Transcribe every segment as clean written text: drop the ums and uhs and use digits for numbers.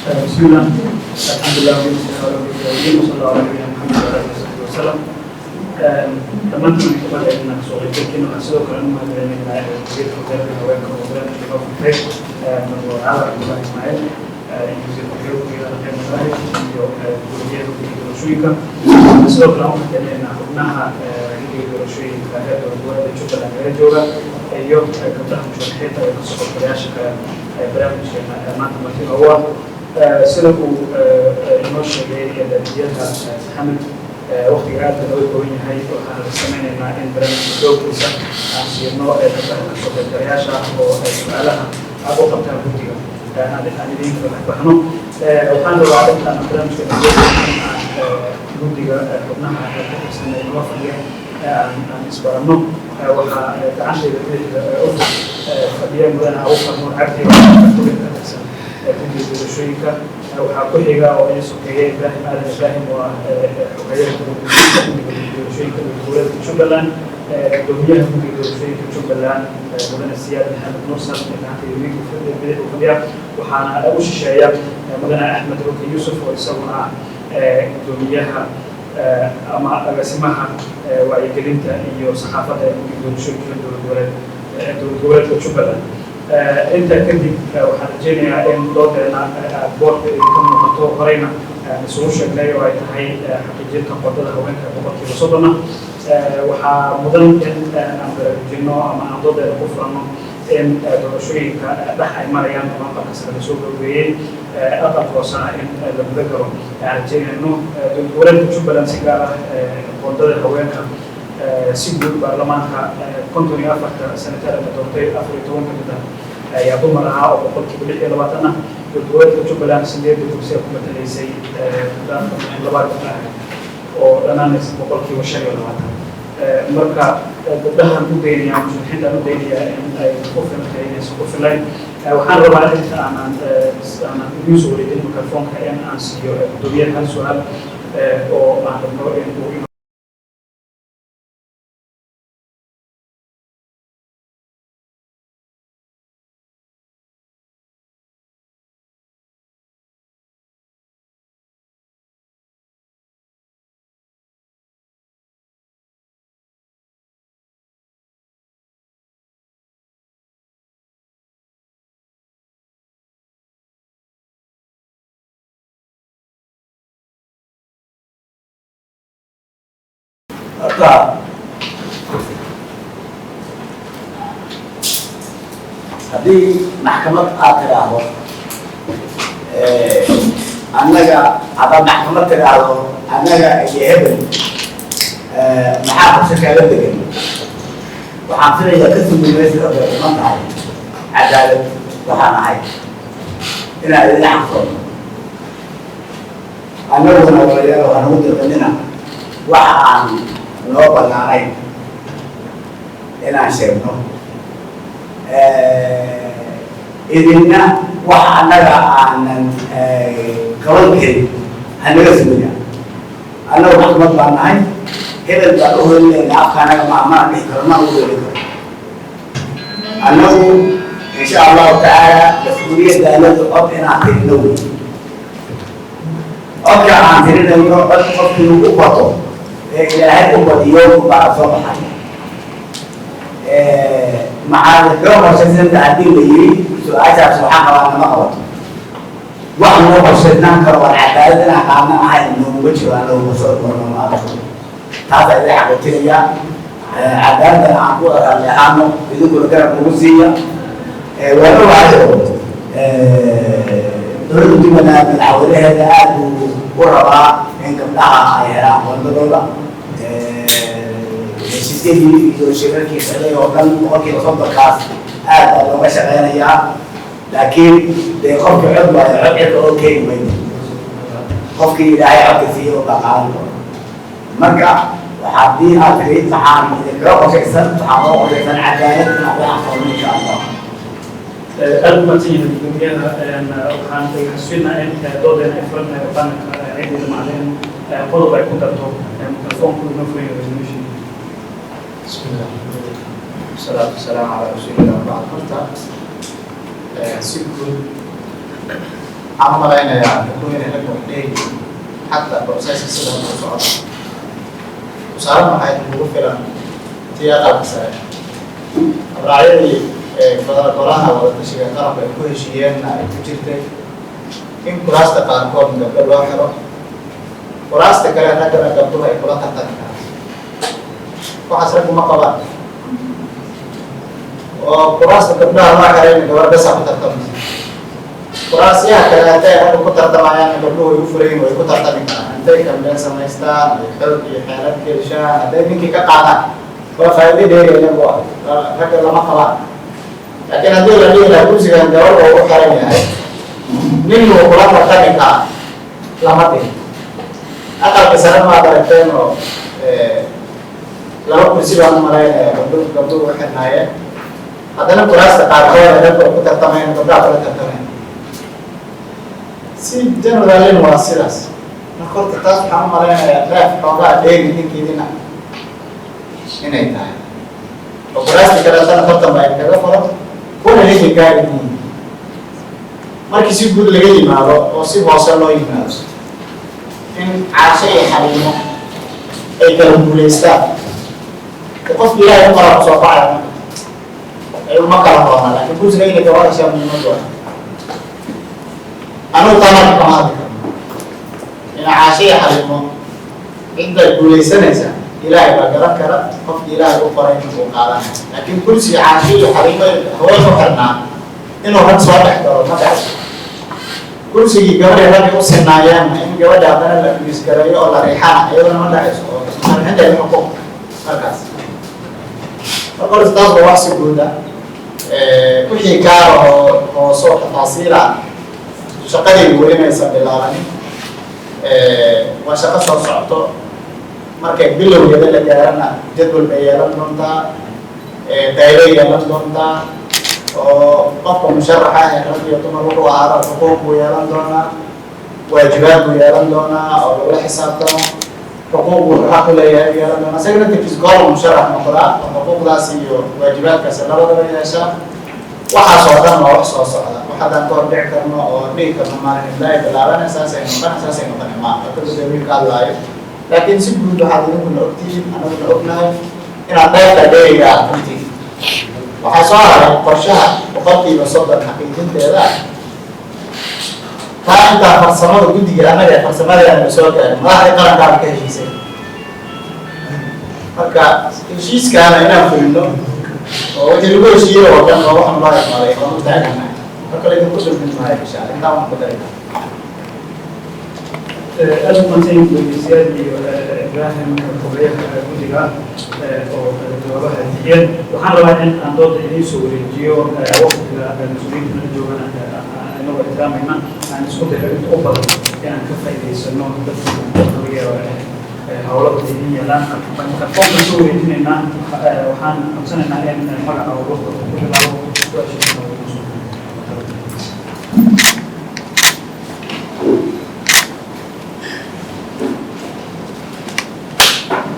بسم الله، الحمد لله وصلى الله على نبينا محمد وعلى اله وصحبه وسلم. Dhammaantiin waxaan ka mahadcelinaa kasoo qaybgalkiina. Waxaan sidoo kale u mahadcelinaynaa wasiirka wasaaradda haweenka oo barnaamijka noo furtay, Marwo Cadar Cabdullaahi Ismaaciil, wasiir ku-xigeenka Qeyb iyo gudoomiyaha guddiga doorashooyinka. Sidoo kale aan u mahadcelinaynaa xubnaha guddiga doorashooyinka heer dowlad goboleedka Jubbaland ee jooga iyo gabdhaha musharaxiinta iyo kasoo qaybgalayaasha kale ee barnaamijkeena maanta marti noogu ah. Sida uu inoo sheegay daadiyaha Maxamed, waqtiga aad baa looga kooban yahay. Waxaan sameynaynaa in barnaamijka doogkiisa aan siino gabdhaha kasoo qaybgalayaasha oo ay su-aalaha aad u qabtaan guddiga aan idin kala baxno. Waxaan rabaa intaan barnaamijka in aan guddiga xubnaha ka tirsan ee noo fadhiya aan isbaranno. Waxaa gacantayda bidixda u fadhiya mudane Abuukar Nuur Cabdi oo xubin ka tirsan guddiga doorashooyinka. Waxaa ku xiga oo ii sokeeya Ibraahim Aadan Ibraahim oo ah xogeyaha guddiga doorashooyinka dowlad goboleedka Jubbaland. Gudoomiyaha guddiga doorashooyinka Jubbaland, mudane Siyaad Maxamed Mursal, gacantayda midigta bidix uu fadhiya. Waxaana u shisheeya mudane Axmed Ruki Yuusuf oo isaguna ah gudoomiyaha ama agaasimaha wacyigelinta iyo saxaafadda ee guddiga doorashooyinka dowlad goboleedka Jubbaland. Intaa kadib waxaan rajeynayaa in doodeena aad boorka idinka muuqato, horeyna aan isugu sheegnay, oo ay tahay xaqiijinta qoondada haweenka 30%. Waxaa mudan in aan baraarujino ama aan doodeena ku furanno in doorashooyinka dhex ay marayaan oo aqalka sare lasoo gabagabeeyey, aqalka hoosena in la guda galo aan rajeynayno. Dowlad goboleedka Jubbaland si gaar ah qoondada haweenka si guud baarlamaanka 54-ta senatar la doortay, 14 ka mid ah ayaa dumar ahaa oo 26% ah. Dowlad goboleedka Jubbaland sideedda kursi ku matalaysay laba gabdhaha oo dhanaanaysa 25%. Marka gabdhahan u daynaya, musharaxiintaan u daynayaa in ay ku filan tahay, inaysan ku filayn. Waxaan rabaa inta aanan idiin soo wareejin mikrofoonka in aan siiyo gudoomiyaha hal su-aal oo aan rabno in uu Horta haddii maxkamad aad tidhaahdo annaga, haddaad maxkamad tidhaahdo annaga iyo hebel maxaa qorshe kaaga degan, waxaan filayaa ka sugi maysa bay dhiman tahay. Cadaalad waxaan ahay inaan idin xaqsoono. Annaguna walayaal waxaan ugu dirqinina waxa aan noo banaanayn inaan sheegno, idinna wax annaga aanan qaban karin hanaga sugina. Annagu maxkamad baan nahay, hebel baan u holinayna afka annaga ma mana dhihi karo, mana u weeli karo. Annagu insha Allahu tacaala mas-uuliyadda anadu cod inaan tirino wey. Codka aan tirinayno, cod qofkii u bato ee Ilaahay u badiyo baa soo baxay. Maxaa kaga qorshaysanta haddii la yiri su-aashaas, waxaa qabaa nama qabato. Wax noo qorshaysnaan karo waan cadaalad inaan qaadna ahayn nooguma jiro. Anagu taasaa idin xaqiijinayaa. Cadaaladana aan ku wada raalli ahaano, idinkuna garab nagu siiya. Waan ogahay oo dowladda Jubbaland madaxweynaheeda aad buu u rabaa in gabdhaha ay helaan qoondadooda. Heshiisyadii iyo shirarkii socday oo dhan 30%-kaas aad baa looga shaqeynayaa, laakiin dee qofkii cod waayo, cod cirka oo keeni mayno. Qofkii Ilaahay codka siiye oo baa qaadan doona. Marka haddii aad tiri maxaan idinkaga qorshaysan, waxaa noo qorshaysan cadaalad inaan ku xaqsoonno insha Allah. Aad u mahadsan yahay gudoomiyaha. Waxaan xasuusinaa in doodeena ay furan tahay oo qaranka ciddii damacda in qodob ay ku darto mikrofoonku inoo furan yahay resolution. بسم الله، والصلاة والسلام على رسول الله، وبعد. Horta si guud Waxaan u malaynayaa gabdhuhu inay ragga wax dheeriyiin xataa processka sida hadda u socda. Tusaale waxaa idinkugu filan tii Aqalka Sare, habraacyadii golaha wadatashiga qaranku ay ku heshiiyeenna ay ku jirtay in kuraasta qaarkood gabdho loo xiro, kuraasta kale raggana gabdhuhu ay kula tartami karaan. Waxaas raggu ma qabaan, oo kuraasta gabdhaha loo xirayna gabar besa ku tartamaysa, kuraasyaha kaleete ay raggu ku tartamayaan gabdhuhu way u furayin, way ku tartami karaan hadday campaign samaystaan, ay xoog iyo xeelad gelshaan, hadday ninkii ka qaadaan waa faa'iido dheeri iyagu ah, ragga lama qabaan. Laakiin haddii la dhihi lahaa kursigan gabar oo u xiran yahay, nin wuu kula tartami karaa, lama dhihin. Aqalka Sare maad aragteen oo laba kursi baan u malaynaya gabdhuhu u xirnaayeen, haddana kuraasta qaarkood ay ragga ku tartamayaan gabdhaha kula tartamayan. Si generalin waa sidaas. Marka horta taas waxaan u malaynayaa dheef xoogaa dheeri ninkeedina inay tahay, oo kuraasta kaleetana tartan baa kaga furan, kuna ninka gaari yihiin. Markii si guud laga yimaado oo si hoose loo yimaado, in Caasho iyo Xaliimo ay kala guulaystaan, de qofki Ilaahay u qoraa kusoo bacaya, marka ay uma kala roonaa, laakiin kursiga inay gabadha heshaa muhiimad waa. Anugu taa marka kama hadli karno ina Caasho iyo Xaliimo cidda guulaysanaysa, Ilaahay baa garan kara. Qofki Ilaahay u qoray inuu qaadanaya, laakiin kursiga Caasho iyo Xaliimo haween u xirnaa inuu rag soo dhex galo ma dhacso. Kursigii gabadhay ragga u sinaayeen in gabadha haddana la miisgareeyo oo la riixana iyadana ma dhacayso, oo riixinteeda xuquuq markaas. Marka horta taas waa wax si guud ah. Wixii gaara oo hoosoo tafaasiil ah, shaqadii weli maysan bilaabanin, waa shaqo soo socoto. Markay bilowgeeda la gaarana jadwal bay yeelan doontaa, qaybay yeelan doontaa, oo qofka musharaxa ee rag iyo dumar wuxuu ahaada xuquuq buu yeelan doonaa, waajibaad buu yeelan doonaa oo lagula xisaabtamo, xuquuq buu xaq u leeyahay buu yeelan doonaa. Isaga naftirkiis goorma musharax noqdaa oo xuquuqdaas iyo waajibaadkaas labadaba yeeshaa? Waxaas oo dhan waa wax soo socda. Wax haddaan ka hor dhici karno oo dhihi karno maalin ilaahay bilaabana saasay noqona, saasay noqona, ma ka guddoomiye ka hadlaayo. Laakiin si guud waxaad idinkuna ogtihiin, anaguna ognahay, inaad dheefta dheeriga ah runtii. Waxaa soo haray qorshaha 30% xaqiijinteeda. Taa intaa farsamada guddiga annaga ee farsamadeena soo gaarin, madaxdii qarankaaba ka heshiisay. Marka heshiiskaana inaan fulino oo wixii lagu heshiiyey oo dhan waa waxaan loo imaday oon u taaganahay. Marka laydinku dulmin maayo, insha Allah intaa waan ku dari. Aad u mahadsan gudoomiye iyo Ibraahim, xogeyaha guddiga, oo jawaabaha bixiyeen. Waxaan rabaa in aan dooda idiin soo wareejiyo, waqtiga mas-uuliyiinta nala joogana inagoo ixtiraamayna, aan isku dayo inta u badan inaan ka faa'iidaysano dadka laga yaabo howlo badan idiin yeelaan. Mikrofoonka soo wareejinaynaa. Waxaan codsanaynaa in magaca oo waqtiga ku bilaabo su-aashiisa ugu soo.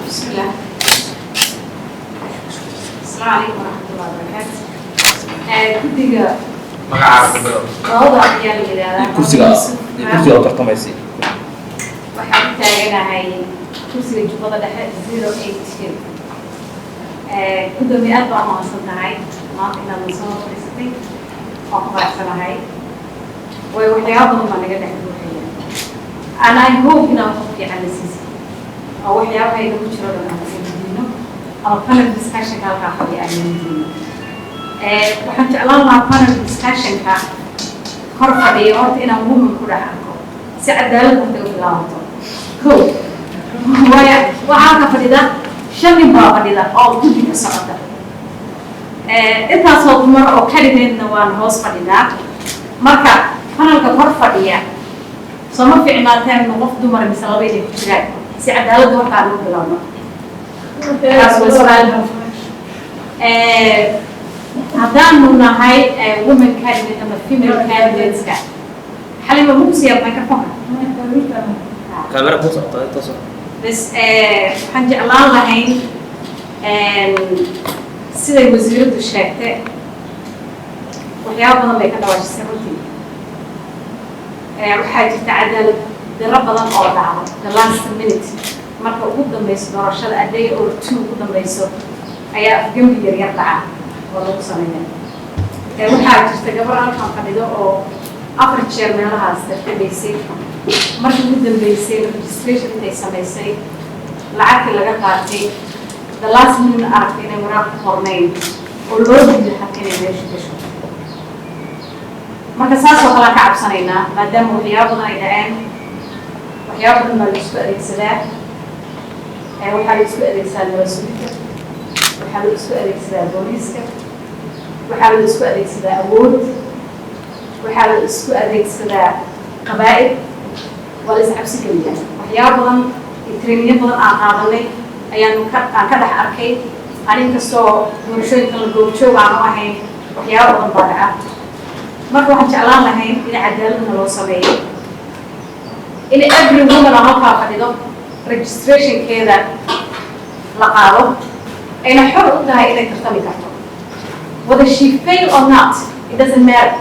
بسم الله، السلام عليكم ورحمة الله وبركاته. Guddiga Magacaaga ku bilow. Rawda ayaa la yidhaahdaa. Kursiga u tartamaysay. Waxaan u taaganahay kursiga Jubbada Dhexe 082. Gudoomiye, aad baa umahadsan tahay maanta inaad na soo fadhiisatay, waan ku faraxsanahay, waayo waxyaaba badan baa naga dhex buuxaya, and I hope inaan wax fiican la siisid oo waxyaabaha inagu jiro dhan aan ka diino ama panel discussionka halkaa fadhiya aan naga diino. Waxaan jeclaan lahaa panel discussionka kor fadhiya horta inaan woman ku dhex arko si cadaalad horta u bilaabato. Ko waayo waxaa halka fadhida shan nin baa fadhida oo guddi ka socota, intaasoo dumar oo kaligeedna waan hoos fadhinaa. Marka panelka kor fadhiya soo ma fiicnaateen inuu qof dumar mise laba inay ku jiraan si cadaaladda waxaa lagu bilaabno? Taas waa su-aal. Haddaanu nahay women candidate ama female candidateska, Xalima ma ku siiyaa microphone? Kaamera kuu socota inta soo. Bas waxaan jeclaan lahayn, siday wasiiraddu sheegtay, waxyaaba badan bay ka dhawaajisay runtii. Waxaa jirta cadaalad daro badan oo dhacdo the last minute, marka ugu dambeyso doorashada, a day or two ugu dambeyso ayaa afgembi yar yar dhaca oo lagu sameeya. Waxaa jirta gabar halkan fadhido oo 4 jeer meelahaas tartamaysay. Markii ugu dambeysay registration intay samaysay, lacagtii laga qaatay, the last minute aragtay inay waraaq ku qornayn oo loo diido xataa inay meesha gasho. Marka saas oo kale aan ka cabsanaynaa, maadaama waxyaabo badan ay dhaceen. Waxyaabo badan baa la isku adeegsadaa. Waxaa la isku adeegsadaa nabad sugidda, waxaa la isku adeegsadaa booliiska, waxaa la isku adeegsadaa awood, waxaa la isku adeegsadaa qabaa'il, waa la iscabsi geliyaa. Waxyaabo badan iyo trainingyo badan aan qaadanay ayaan ka aan ka dhex arkay. Anin kastoo doorashooyinkan la goobjoog aan u ahayn, waxyaabo badan baa dhaca. Marka waxaan jeclaan lahayn in cadaaladna loo sameeyo, in every woman oo halkaa fadhido registrationkeeda la qaado, ayna xor u tahay inay tartami karto. Whether she fail or not, it doesn't matter,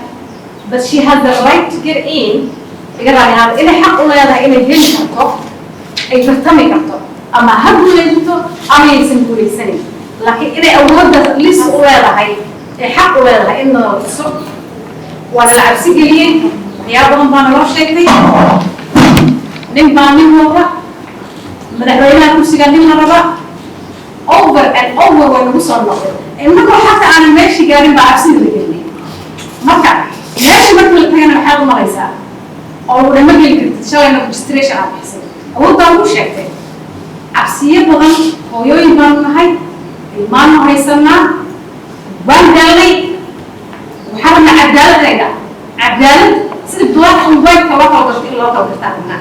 but she has the right to get in. Iga raali ahaada, inay xaq u leedahay inay geli karto, ay tartami karto, ama ha guulaysato ama aysan guulaysanin, laakiin inay awooddaas lis u leedahay, ay xaq u leedahay in la tuso. Waa nala cabsi geliyey, waxyaabo badan baa naloo sheegtay. Nin baa nin wada, madaxweynaha kursiga nin la raba, over and over way nagu soo noqday. Innagoo xataa aanan meeshii gaarin baa cabsida la gelinay. Marka meesha marka la tagana, maxaad u malaysaa oo lagu dhama geli kartid? Shalayna registration aad bixisay, awood baa lagu sheegtay. Cabsiyo badan, hooyooyin baanu nahay, ilmaanu haysanaa, waan daalnay. Waxaan rabnaa cadaalad inay dhacdo, cadaalad sida black and white ka loo kala garto in loo kala gartaa rabnaa.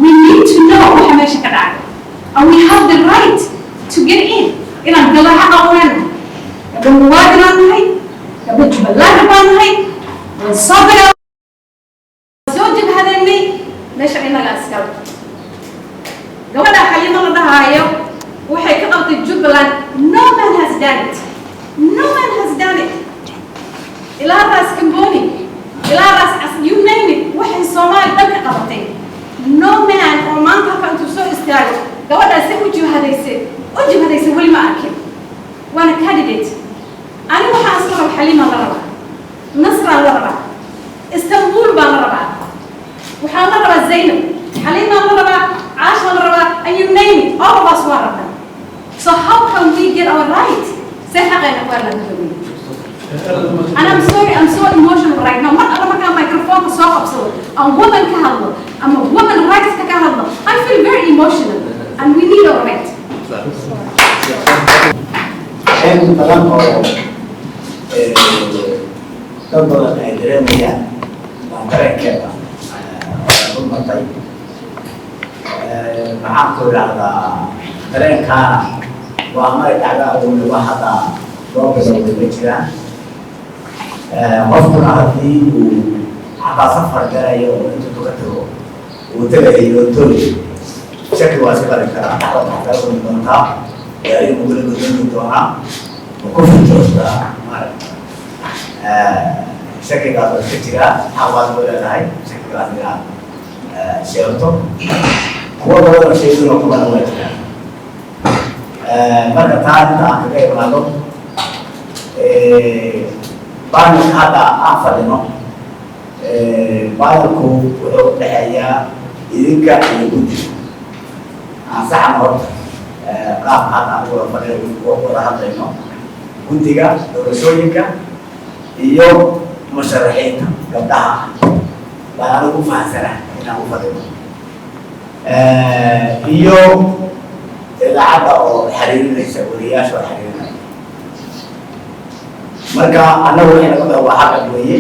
We need to know waxa meesha ka dhacay, and we have the right to get in. Inaan galo xaqa u leenahay. Gabdho muwaadin aan nahay, gabdho Jubbaland baan nahay, waan soo dagaal, soo jabhadeennay. Meesha innaga iskale. Gabadha Xaliimo la dhahaayo waxay ka qabtay Jubbaland, no man has done it, no man has done it. Ilaa Raas Kamboni, ilaa Raas Cas, you name it, waxay Soomaali dhan ka qabatay, no man oo maanta halka intuu soo istaago gabadhaasi u jibhadaysay, u jibhadaysay, weli ma arkin. Waana candidate. Ani waxaan isla raba, Xaliimaan la rabaa, Nasraan la rabaa, Istanbul baan la rabaa, waxaan la rabaa Zaynab, Xaliimaan la rabaa, Caashaan la rabaa, and you name it, all of us waa rabnaa. So how can we get our right? See xaqeena ku helnaa gudoomiye? And I'm sorry, I'm so emotional right now. Mar alla markaan microphone soo qabsado, aan woman ka hadlo, ama woman rights ka hadlo, I feel very emotional, and we need our right. In badan oo dad badan ay dareemayaan baan dareenkeeda oo martay. Maxaan ku idhaahdaa, dareenkaana waa maray dhacdaa uuna wax hadda loo bilowday ma jiraan. Qofkuna haddii uu xataa safar galayo oo intuu ka tago uu tegayo toy, shaki waa iska qali karaa. Dhaxda waxaa kala kulmi doontaa, gaariga mugula gudoomi doonaa, ma ku furtoostaa maaragta. Shakigaas waa iska jiraa, xaq baad ku leedahay shakigaas inaad sheegto. Kuwa badan oo sheegin oo kubana waa jiraan. Marka taa inta aan kaga imaado, panelka hadda aan fadhino, panelku wuxuu u dhexeeyaa idinka iyo guddiga. Aan saxan horta qaabka hadda aan wada fadhino, wada hadlayno, guddiga doorashooyinka iyo musharaxiinta gabdhaha baan anigu u fahansana inaan u fadhino, iyo idaacadda oo xiriirinaysa, wariyaasha oo xiriirinaya. Marka annagu waxay naga tahay waa xaqad weeye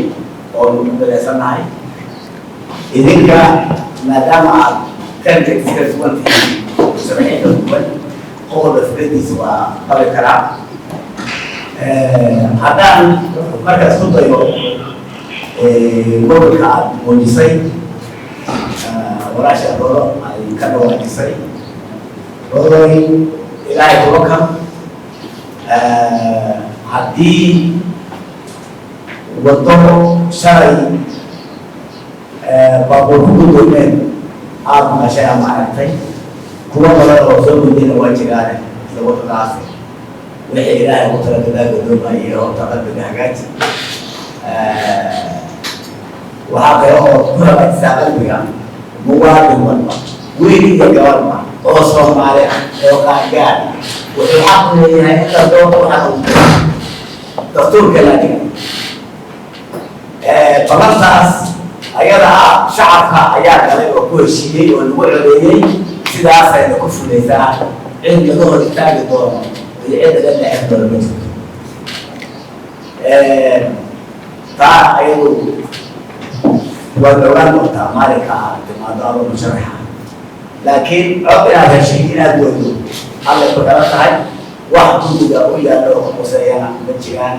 oo nagu midaysannahay. Idinka maadaama aad candidates kala duwan tihiin, musharaxiin kala duwan, qof walba fikradiisa waa qabi karaa. Haddaan marka isku dayo gobolka aad muujisay, walaasha Roodo ay ka dhawaajisay, Roodoy, Ilaahay kuga kan haddii waddo shalay Baabuur ku gudoomeen aada maqashay ama aragtay, kuwa badan oo soo gudayna waa jiraane. Isla wadadaas wixii Ilaahay ugu talagalaa gudoomaye. Horta qalbiga hagaaji. Waxaa kale oo ku hagaajisaa qalbiga muwaadin walba, wiil iyo gabarba oo Soomaali ah oo qaangaad, wuxuu xaq u leeyahay in la doorto. Waxaa ugu dastuurka la dhigay ballantaas ayada ah shacabka ayaa galay oo ku heshiiyey oo lagu codeeyey, sidaasayna ku fulaysaa. Cid laga hor istaagi doono iyo cid laga leexin doono ma jirto. Taa ayadu waad ogaan doontaa maalinka aad timaado adoo musharaxa, laakiin cod inaad heshay, inaad weydo, allay ku xiran tahay. Wax guddiga u yaallo oo quseeyana ma jiraan.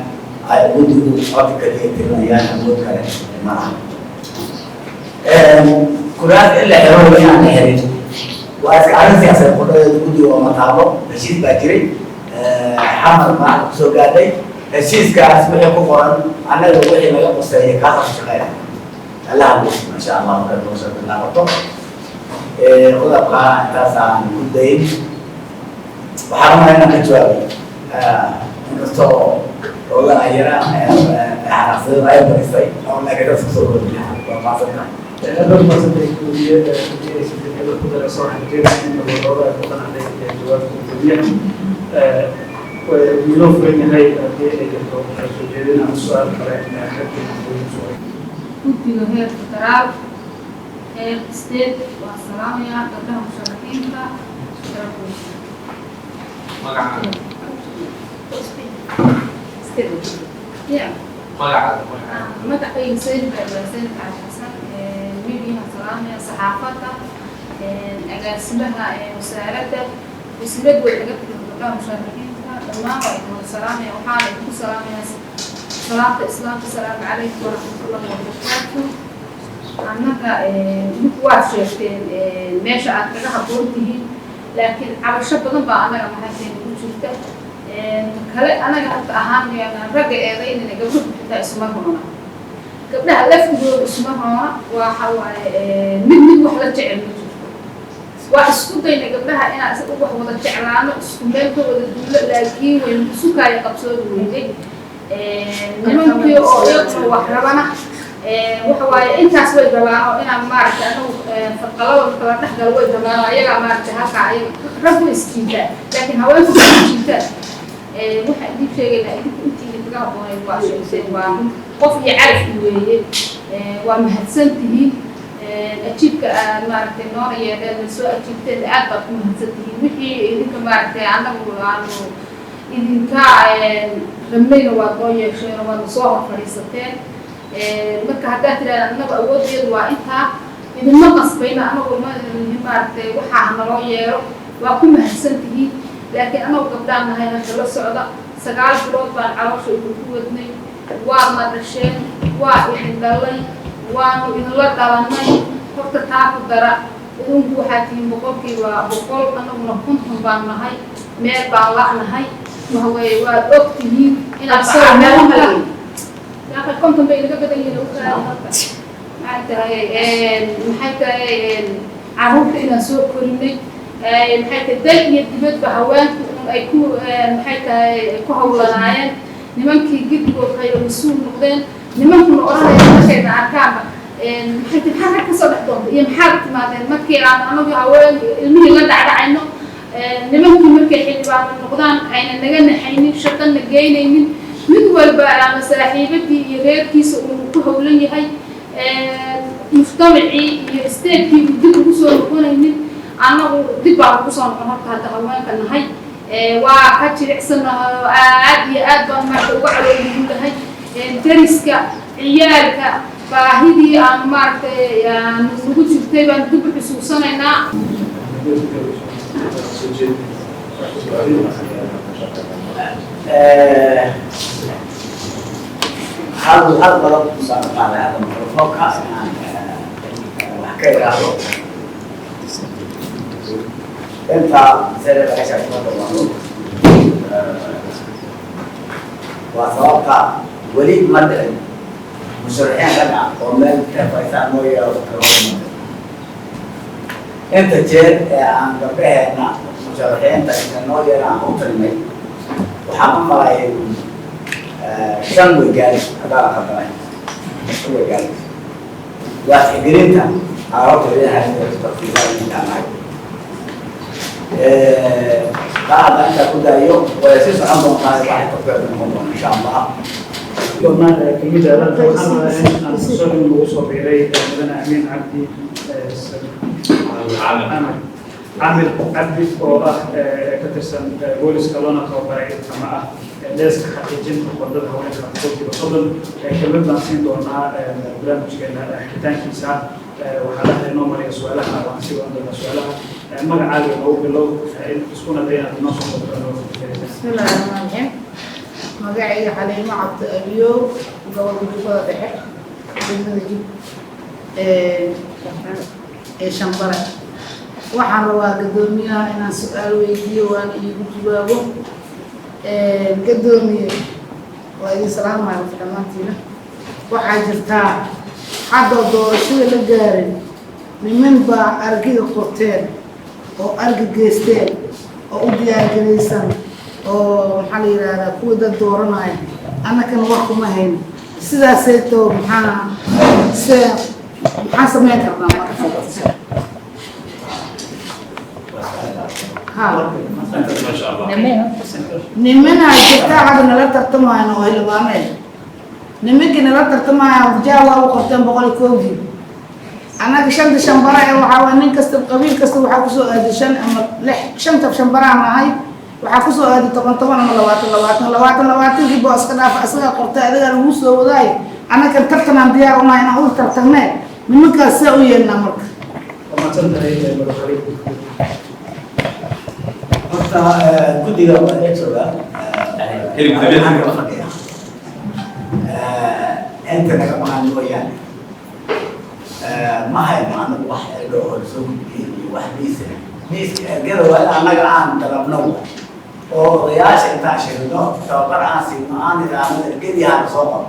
Ay guddigu cod kaliya tirinayaan, awood kale ma laha. Kuraas in la xiro waa inaan la xirin waa iska arrin siyaasadeed. Qudhadeeda guddiga oo mataabo heshiis baa jiray, Xamar maaxda kusoo gaadhay. Heshiiskaas wixii ku qoran, annaga wixii naga quseeya kaasaan ku shaqeynaya. Allaha buusi, insha Allah, marka noo soo bilaabato. Qodobka intaasaan ku dayin. Waxaan rabaa inaan ka jawaabay, inkastoo ogaa yara xanaaqsadada ay barisay oo laakiin dadka kusoo kordhi lahaa. Waa mahadsantahay. Aad baad umahadsantay, gudoomiye. Haddii aysan jirin cid ku darayso, waxaan rajeynayaa in waxoogaa ay ku qanacday jawaabta gudoomiyaha. Wuu inoo furan yahay haddii ay jirto soo jeedin ama su-aal kale xaggeena. Guddiga heer federaal, heer state, waa salaamayaa gabdhaha musharaxiinta sharafooda. Magacaaga? Yeah. Magacaaga, magacaaga. Magacayga Zaynab waa Zaynab Cali Xasan. Midiyaha salaamaya, saxaafadda, agaasimaha wasaaradda, wasiiradu way naga timid, gabdhaha musharaxiinta dhammaan waa idin wada salaamaya. Waxaana idinku salaamayaa salaamta Islaamka: asalaamu calaykum waraxmatullahi wabarakaatu. Annaga idinku waad sheegteen meesha aad kaga habboon tihiin, laakiin cabasho badan baa annaga maxayteen ku jirta kale. Anaga hadda ahaan ragga eedaynayna, gabdhuhu xitaa isuma roona, gabdhaha laftigooda isuma roona. Waxa waaye mid mid wax la jecel ma jirto. Waa isku dayna gabdhaha inaan wax wada jeclaano, isku meel ka wada duulo, laakiin way sukaayo qabsoobi weyday. Nimankii oo iyaguna wax rabana, waxa waaye intaas way rabaan oo inaan maaragtay anagu fadqalada kala dhex galo way rabaan oo ayagaa maaragtay halkaa ay raggu isjiitaan, laakiin haweenku ma isjiitaan. Waxaan idin sheegaynaa, idinku intiina kaga habboonayd waa sheegteen, waa qof iyo calaf weeye. Waa mahadsan tihiin ajiibka aad maaragtay noona yeedheen, na soo ajiibteen, aad baad ku mahadsan tihiin. Wixii idinka maaragtay annagu aanu idinka rabnayna waad noo yeesheen oo waadna soo hor fadhiisateen. Marka haddaad tidhahda annagu awooddeedu waa intaa, idinma qasbayna anagu, ma maaragtay waxaa naloo yeero, waa ku mahadsan tihiin. Laakiin anagu gabdhaan nahay hadda la socda, 9 bilood baan caloosha idinku wadnay, waadna dhasheen, waa idin dhalay, waanu idinla dhalanay. Horta taa ku dara. Idinku waxaa tihiin 100%, annaguna 50 baan nahay, meel baan la'nahay. Waxa weeye waad og tihiin inaad yaaqay 50 bay inaga badan yihiin. Ukaada marka maxay tahay carruurta inaan soo korinay, maxay tahay dal iyo dibadba haweenku un ay ku maxay tahay ku hawlanaayeen, nimankii gidgood khayro mas-uul noqdeen. Nimankuna odhanaya markayna arkaanba, maxay tahay, maxaad rag kasoo dhex doontay iyo maxaad timaadeen? Markii aan anagu haween ilmihii la dhacdhacayno, nimankii markay xildhibaano noqdaan ayna naga naxaynin, shaqana geynaynin, mid walba ama saaxiibadii iyo reerkiisa uu ku howlan yahay, mujtamacii iyo state-kii uu dib ugu soo noqonaynin, annagu dib baan ugu soo noqon. Horta hadda haweenka nahay waa ka jilicsanahay oo aad iyo aad baan maarata uga caloolguulahay dariska, ciyaalka, baahidii aan maaragtay aan nagu jirtay baan dib u xusuusanaynaa. Soo jeedin. Hal qodob kusoo qaaday hadda mikrofoonka inaan wax ka idhaahdo. Inta sida laga sheegto dhamaado waa sababta weli ma dhicin. Musharaxiin rag ah oo meel fadhiistaan noo yeero inta jeer ee aan gabdhaheena musharaxiinta inta noo yeera aan u tagnay, waxaan u malayay shan way gaari, haddaan khaldanayn shan way gaari. Waa tixgelinta aan horta idin hayno. Qaada intaa ku daayo way sii socon doontaa, waxay ku noqon doona insha Allah. Doonaa kelmadaada. Waxaan rabaa in aan soo in lagu soo biiray mudane Amiin Cabdi Camir, Camir Cabdi, oo ah ka tirsan booliska loona tababaray ama ah desk-ka xaqiijinta qoondada haweenka 30%. Kelmad baan siin doonaa barnaamijkeena xiritaankiisa. Waxaa la inoo mariya su-aalaha, waan sii wadan doonaa su-aalaha. Magacaaga noogu bilow, iskuna day inaad inoo soo qorto. بسم الله الرحمن الرحيم. Magacayga Xaliimo Cabdi Abiyow, gobolka Jubbada Dhexe, degmada Jib ee Shambare. Waxaan rabaa guddoomiyaha inaan su-aal weydiiyo, waana iigu jawaabo. Guddoomiye, waa idin salaamaya horta dhammaantiina. Waxaa jirtaa hadda doorashada la gaarin, niman baa argiga qorteen oo argi geysteen oo u diyaargaraysan oo maxaa la yidhaahdaa, kuwa dad dooranaya, annakana wax kuma hayno. Sidaasayto maxaa se maxaa samayn karnaa marka? Ha, nimanaa jirtaa hadda nala tartamayno oo xildhibaane. Nimankii nala tartamaya jaa waa u qorteen 101-dii. Annaga shanta Shambara ee waxaa waa nin kasta, qabiil kasta waxaa kusoo aaday shan ama lix. Shanta Shambaraan ahay, waxaa kusoo aaday 10 10 ama 20 20. 20 20-kii boo iska dhaafa, asagaa qortay, adigaa lagu soo wadaay. Annagan tartanaan diyaar unahay inaan ula tartagne. Nimankaas see u yeelnaa marka? Waa mahadsan tahay, madaxweyne. Horta guddiga waa la joogaa la fadhiya, inta naga maqan mooyaane ma hayno anagu wax ergo oo lasoo gudbiyey iyo wax miis miiska. Ergada waa in annaga aan dalabno oo odayaasha intaan sheegno, tababar aan siino, aan idhaahno ergadii hana soo qoro.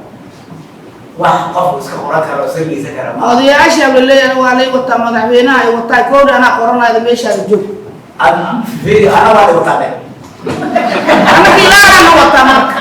Wax qofku iska qoran karo oo iska geysan kara ma Odayaasha la leeyahay waa lay wataa, madaxweynaha ay wataa kowdha, anaa qoranayda, meeshaada joog. Fiiri, ana waa wataa dhe. Anaka ilaahana wataa marka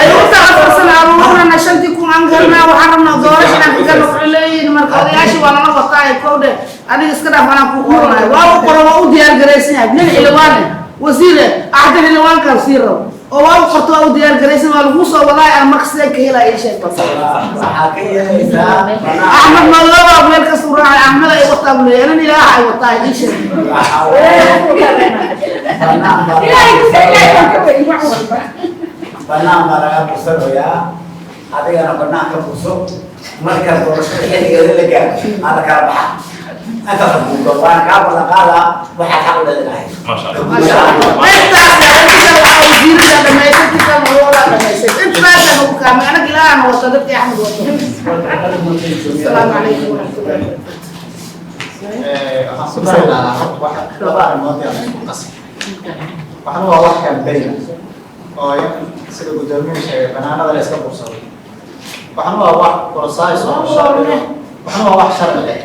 ayuuta 4 sano aruurinana, 5,000 aan garnaa, waxaan rabnaa doorasha inaan ka galno. Waxay leeyihiin marka odayaashii waa nala wataa ee kowdhe, adiga iska dhaaf, anaa ku qoranayo. Waa u qoran, waa u diyaar garaysan yahay nin xildhibaane, wasiire axda xildhibaankaa sii rabo oo waa u qorto, waa u diyaar garaysan, waa laguu soo wadaay. Aan marka sideen ka helaya? Ii sheeg bas. Waxaa ka yeelaysaa Axmed Madooba meel kastuu raacay, Axmed ay wataa buu leeyahay, nin ilaaha ay wataa. Ii sheeg. Banaan baa banaan baa laga bursanayaa, adigana banaan ka burso. Marka doorashada xilligeeda la gaaro ala kala baxa intaas buuga, waana kaa ballan qaadaa waxaad xaq u leedahay. Intaas inta waxaa wasiirada dhamaysay, inta madooda dhamaysay, intaasa nagu kaamay. Anaga ilaahana wato, dadkii Axmed wato. Asalaamu calaykum waraxmatullahi. Waxaan ku dari lahaa horta wax laba arrimood yaa la isku qasay. Waxna waa wax campaign oo in sida guddoomiyaha sheegay banaanada la iska bursado. Waxna waa wax process oo sharci ah. Waxna waa wax sharci leh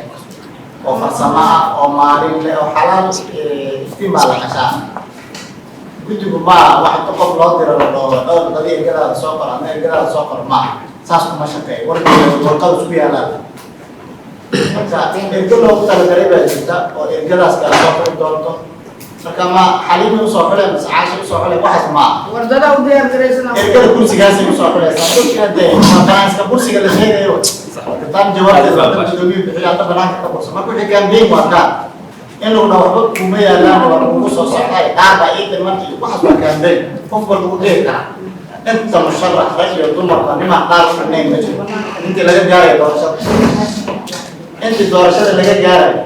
oo farsamo ah oo maalin leh oo xalaal iftiin baa la qashaa. Guddigu ma wax inta qof loo diro la dhaho dhowr dadi ergadaada soo qor ama ergadaada soo qor, ma saas kuma shaqeeyo. Warkeeda warqad isku yaalaan. Marka ergo loogu talagalay baa jirta oo ergadaas kala soo xuli doonto. Marka ma Xaliimi usoo xulay mise Caashi usoo xulay, waxaas ma aha. Wardada u diyaar garaysan. Ergada kursigaasay usoo xulaysaa. Dadka dee waa banaanka kursiga la sheegayo, taan jawaabteeda waa dad guddoomiye bixiyo hadda banaanka ka burso. Marka wixii campaign waa gaar, in lagu dhaho waxba kuma yaalaan, waa lagugu soo socday, qaar baa ii dhiman iyo waxaas waa campaign. Qof walba u dhihi karaa inta musharax rag iyo dumarba nimaan qaar u dhinayn ma jiro intii laga gaarayo doorashada. Intii doorashada laga gaarayo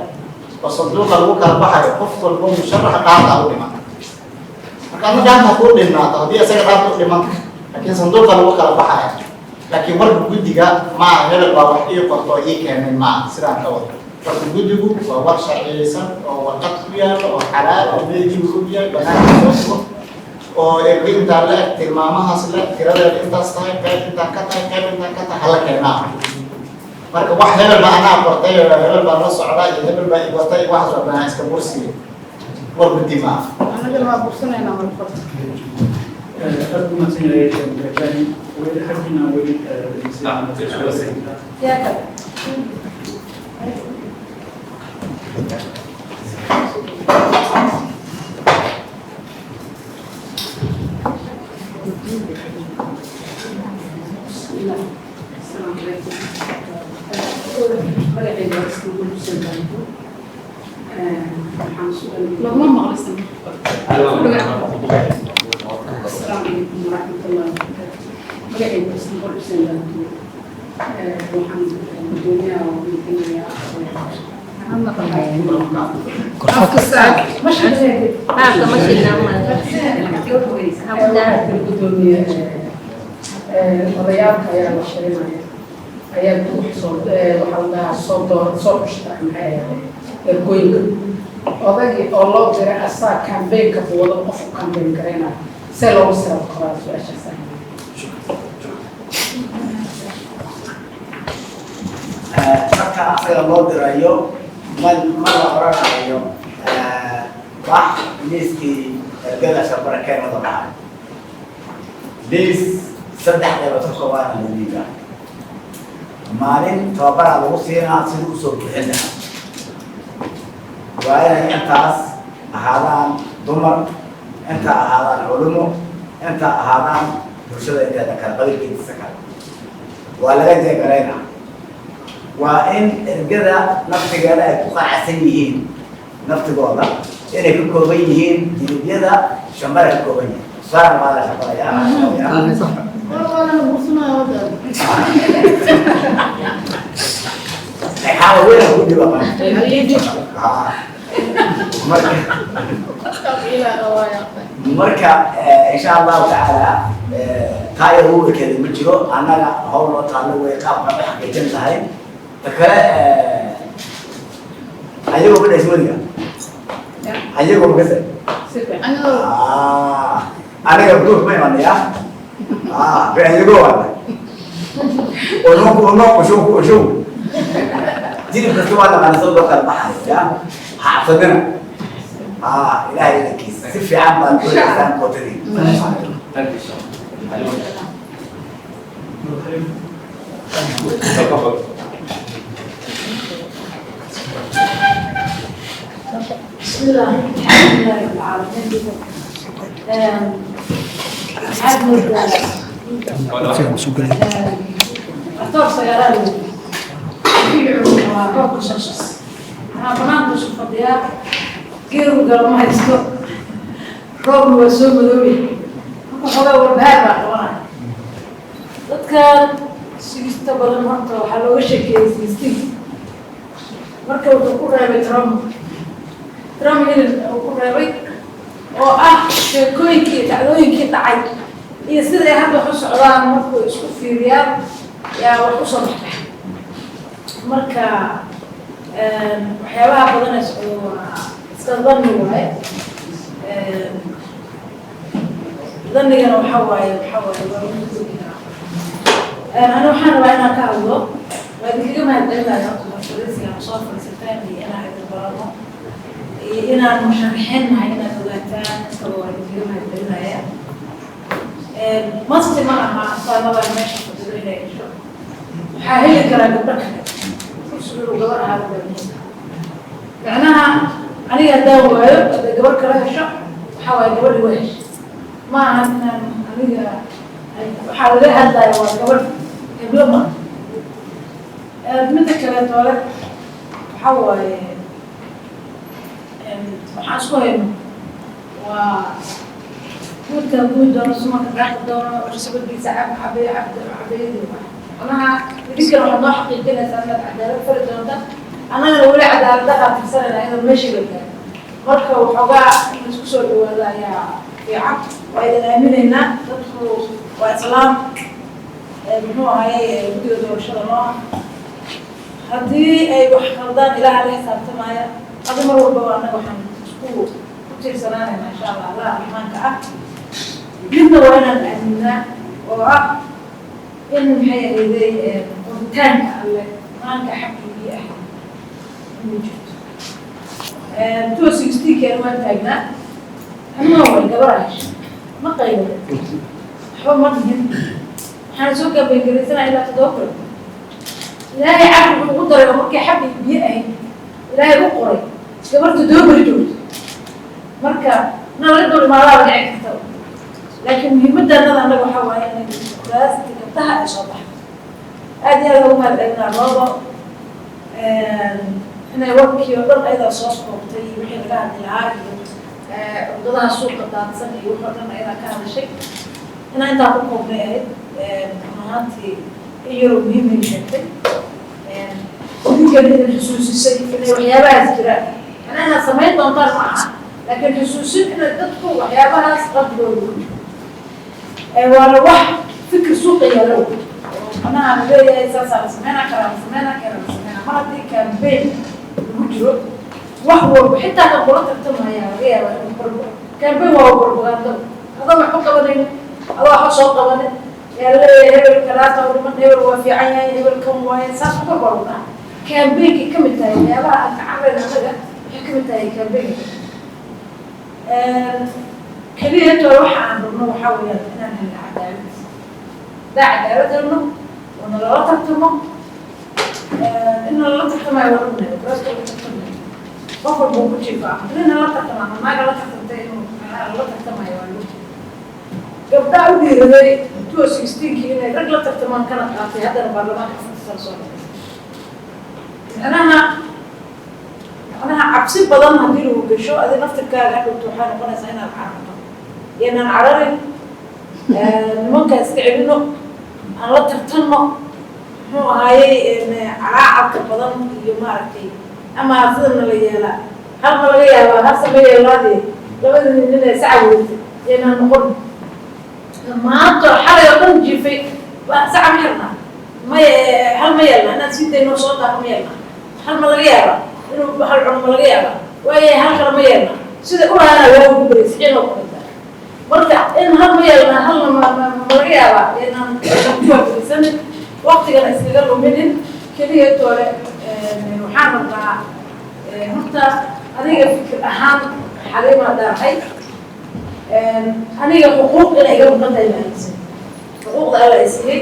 oo sanduuqa lagu kala baxayo, qof walba musharaxa dhaanta u dhiman. Marka ama dhaanta kuu dhinaato haddii isaga dhaanta u dhiman, laakiin sanduuqa lagu kala baxaya. Laakiin warka guddiga maaha hebel baa wax ii qorto oo ii keenay, maaha sidaan ka wado. Warka guddigu waa war sharciyeysan oo warqad ku yaallo oo xalaal oo meedigu og yahay banaanka soo dhigo. Oo ergo intaa la eg, tilmaamahaas le, tiradeeda intaas tahay, qayb intaan ka tahay, qayb intaan ka tahay, hala keenaa. Marka wax hebel baa anaa qortay oo hebel baa la socdaa iyo hebel baa i watay, waxaas oo dhan iska bursiga war guddi ma aha. Anagana waa bursanaynaa marka. Aad buu mahadsan yahay Ibrahim. Weli xaggiina weli. Yaa kale? السلام عليكم. Magacayga waa Ismail Xuseen Baanto. Waxaan su'aal Laguma maqlisan. Asalaamu calaykum waraxmatullahi wabarakaatu. Magacayga waa Ismail Xuseen Baanto. Waxaan gudoomiyaha oo weydiinayaa Afka saar. Ma shaqeeyay. Qaabka ma shidna. Waxaan gudoomiye odayaalka ayaa la shirinaya ayaa wax soo waxaa la dhahaa soo door soo xushta, maxay ahayd, ergooyinka. Odagii oo loo diray asaa campaignka wado, qofku campaign garaynaya, see loogu sirab qoraa? Su-aashaas ah. Marka asaga loo dirayo ma la oranayo wax liiskii ergada shabarakeen wada dhahay. Liis saddex qaybood ka koobaana la dhiibaa. Maalin tababaraa lagu siinaa sidii usoo bixin lahaa. Waa inay intaas ahaadaan dumar, intaa ahaadaan culimo, intaa ahaadaan bulshada inteeda kale, qabiilkiisa kale waa laga jeegaraynaa. Waa in ergada naftigeeda ay ku qanacsan yihiin naftigooda inay ka kooban yihiin jilibyada shambara ka kooban yihiin. Tusaale baa la shabaraya. Waa la bursanaya wada. Dhexaada weyn ku dhiba marka. Marka insha Allahu tacaala taa yar huurkeeda ma jiro. Annaga hawl noo taallo way qaabka u xaqiijin tahay. Ta kale, ayagoo ma dhays weliga, ayagoo makase aniga duur ma imanaya be ayagoo waana unuku uno ushuku ushu jilib kasta waa naqaana soo loo kala baxayo. Ya ha cabsanina. Ilaahay idankiisa si fiican baad doonaysaan kootadii. Thank you so much. تفضل. بسم الله، الحمد لله رب العالمين. Waxaad moodaa dhaktoor sagaalaad waa roobka shashas, waxaa banaanka isu fadhiyaa, geeru galo ma haysto, roobna waa soo madoobay. Marka xoogaa walbahaar baa qabanaya dadkan sigista badan. Horta waxaa looga sheekeeyey sigistii, marka wuxuu ku reebay trauma, trauma hilib uu ku reebay oo ah sheekooyinkii iyo dhacdooyinkii dhacay iyo sida ay hadda wax u socdaan. Markuu isku fiiriyaan yaa wax usoo baxbax. Marka waxyaabaha badan ee socdo waa iska dhanni waaye. Dannigana waxa waaye waa lagu gudbi karaa. Ani waxaan rabaa inaan ka hadlo. Waa idinkaga mahadcelinaya horta fariisiga aan soo fadhiisateen iyo inaan idin barano iyo inaan musharaxiin nahay inaad ogaataan, intaba waa idinkaga mahadcelinaya. Masti ma aha asaanada meesha fadhido inay hesho, waxaa heli karaa gabdho kale. Kursigu inuu gabar ahaado baa muhiim. Macnaha aniga haddaan waayo, hadday gabar kale hesho, waxaa waaye gabadhi waa heshay. Ma aha inaan aniga waxaa laga hadlaya waa gabadh heblo ma. Midda kale toole waxaa waaye waxaan isku hayno waa guudka guud doono, sumanka daaqi doono, sabadiisa cab cabay cabd cabayadii. Macnaha idinkana waxaad noo xaqiijinaysaa inaad cadaalad fali doonta, annagana weli cadaalad dhaqaa tirsanayna inuu meeshii la gaaro. Marka waxoogaa in laisku soo dhawaado ayaa fiican. Waa idin aaminaynaa. Dadku waa islaam. Muxuu ahaye guddiga doorashada noo ah, haddii ay wax qaldaan Ilaaha la xisaabtamaya. Adi mar walbaba annaga waxaan isku ku tiirsanaanayna insha Allah Allaha raxmaanka ah. Midna waa inaan aaminaa oo ah in, maxay ahayday, qoritaanka Alle maanka xaqigii ah inay jirto. 2016-keena waan taagnaa anoo way gabar ah, ma qaybo, waxba ma dhihin. Waxaan soo gabangaraysanaa ilaa 7 bilood. Ilaahay cabdi wuxuu ugu daray oo markii xabdi biyo ahayd Ilaahay u qoray gabar 7 beri joogto. Marka na laga dul imaadaaba dhici karta, laakiin muhiimadda annaga waxaa waaye inay kuraasta gabdhaha ay soo baxdo. Aad iyo aad ugu mahad celinaa Roodo inay warkii oo dhan ayadaa soo koobtay iyo wixii laga hadli lahaa iyo cudadaha suuqa daadsan iyo wixii oo dhan ayadaa ka hadashay. Inaa intaa ku koobnay ahayd. Run ahaantii in yaroo muhiimay sheegtay, idinkana idin xusuusisay inay waxyaabahaas jiraan. Macnaha inaad samayn doontaan ma aha, laakiin xusuusin inay dadku waxyaabahaas qalbigooda ku jiro. Waana wax fikir suuqa yaalo oo macnaha la leeyahay saasaa la sameynaa karaa, la sameynaa karaa, la sameynaa. Mar haddii campaign lagu jiro, wax walba, xitaa kan kula tartamaya, laga yaabaa inuu campaign waa propagando. Adoo waxba qabanayn, adoo waxba soo qabanin, yaa laleeyahay hebel kalaata oo dhiman, hebel waa fiican yahay, hebel kan waaye, saas u kor baa lagu dhaha. Campaignkay ka mid tahay waxyaabaha aan ka carrayna annaga, waxay ka mid tahay campaignka. Keliya intooda waxa aan rabno waxaa weeyaan inaan helno cadaalad. Haddaa cadaalad helno oo nalala tartamo, in nalala tartamayo waa ognahay, kuraasta lagu tartamayo qof walba uu ku jiifaa. Nin nala tartama ama naaga la tartamtay inuu macnaha lala tartamayo waa lagu gabdhaha u dhiiraday 2016-kii inay rag la tartamaan kana qaatay. Haddana baarlamaanka 4-ta sano soo noqday. Macnaha cabsi badan haddii lagu gasho, adi naftirkaaga hadhowto waxay noqonaysaa inaad cararto. Yaynaan cararin, nimanka iska celino, aan la tartanno. Muxuu ahaayey, calaacalka badan iyo maaragtay ama sidana la yeelaa, hal ma laga yaabaa, hal sama yeelaadee labada nin ee saca wedatay yaynaan noqon. Maanta xalay oo dhan jiifay saca ma xirnaa, may hal ma yeelnaa, inaad sii dayno soo daaqo ma yeelnaa, hal ma laga yaabaa inuu hal cuno ma laga yaabaa, waayahay, hal kale ma yeelnaa, sida ulaana waa ugu baray siciin oo ku dhintaa. Marka in hal ma yeelnaa, halna ma laga yaabaa, inaan ku waafaqsanin, waqtigana iskaga luminin. Keliya toole waxaan rabnaa horta aniga fikir ahaan Xaliima dhaarxay, aniga xuquuq inay iga maqan tahay ma aaminsan. Xuquuqda Alla ay siiyey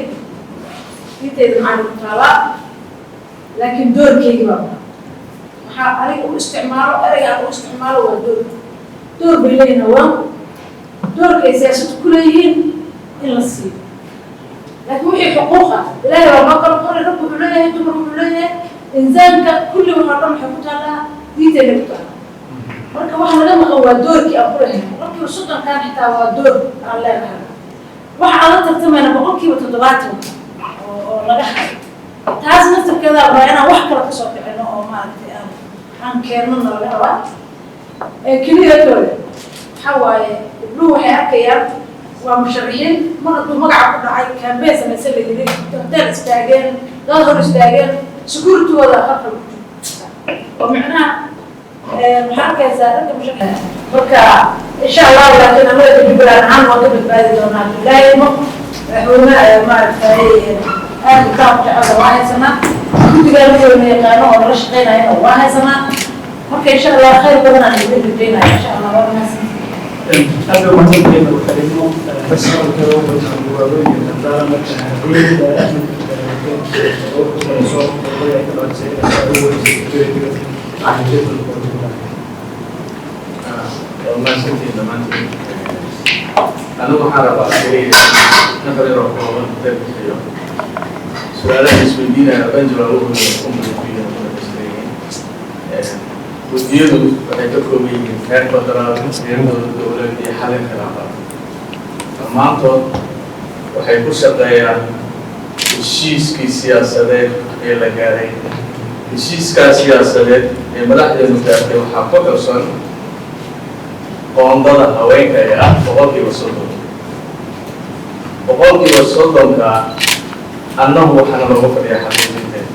diinteyda macaan ku taalaa, laakiin doorkeygi baa maqan. Waxaa aniga u isticmaalo, ereyga aan u isticmaalo waa door. Door bay leeyihin haweenku, doorka ay siyaasaddu ku leeyihiin in la siiyo, laakiin wixii xuquuq ah Ilaahay baa noo kala qoray. Raggu wuxuu leeyahay, dumarku wuxuu leeyahay, insaanka kulli waxoo dhan waxay ku taallaa diinteyda ku taallaa. Marka waxa naga maqan waa doorkii aan ku lahayn 30%-kan, xitaa waa door aan leenahay. Waxa aan la tartamayna 70% oo laga hayo, taas naftarkeeda rabaa inaan wax kale kasoo kicino oo maaragtay aan keenno na laga rabaa. Keliya toole waxaa waaye gabdhuhu waxay arkayaan waa musharaxiin mar hadduu magaca ku dhacay, campaign samaysan la yiri, hotel istaageen, dad hor istaageen, security-gooda khalkhal ku jirta oo macnaha waxaa arkaysaa ragga musharaxiin. Marka insha Allahu, laakiin annaga Jubbaland ahaan waan ka badbaadi doonaa hadduu Ilaahay idmo. Madaxweyne maaragtay aad u kaab jecel waa haysanaa, guddigaan weyna yaqaano oo nala shaqeynayana waa haysanaa. Marka insha Allah khayr badan aan idin rajeynaya insha Allah. Waa mahadsantihiin. Aad bay umahadsantihiin Xaliimo. Hadalkeeda u badnaa jawaabooyin dardaaran. Marka haddii Axmed oo ku salayso qodobada ay ka dhawaajisay inay ugu weysay security-ga. Waa mahadsantihiin dhammaantiin. Anigu waxaan rabaa keliya nafar yaroo kooban intee bixiyo su-aalaha isweydiinaya dhan, jawaabahooda umulkuya ku dhamaystiran. Guddiyadu waxay ka kooban yihiin heer federaal, heer dowlad goboleed iyo xalin khilaafaad. Dhammaantood waxay ku shaqeeyaan heshiiskii siyaasadeed ee la gaaray. Heshiiskaa siyaasadeed ee madaxdeenu gaartay waxaa ku xusan qoondada haweenka ee ah 30%. 30%-ka annagu waxaana looga fadhiyaa xaqiijinteeda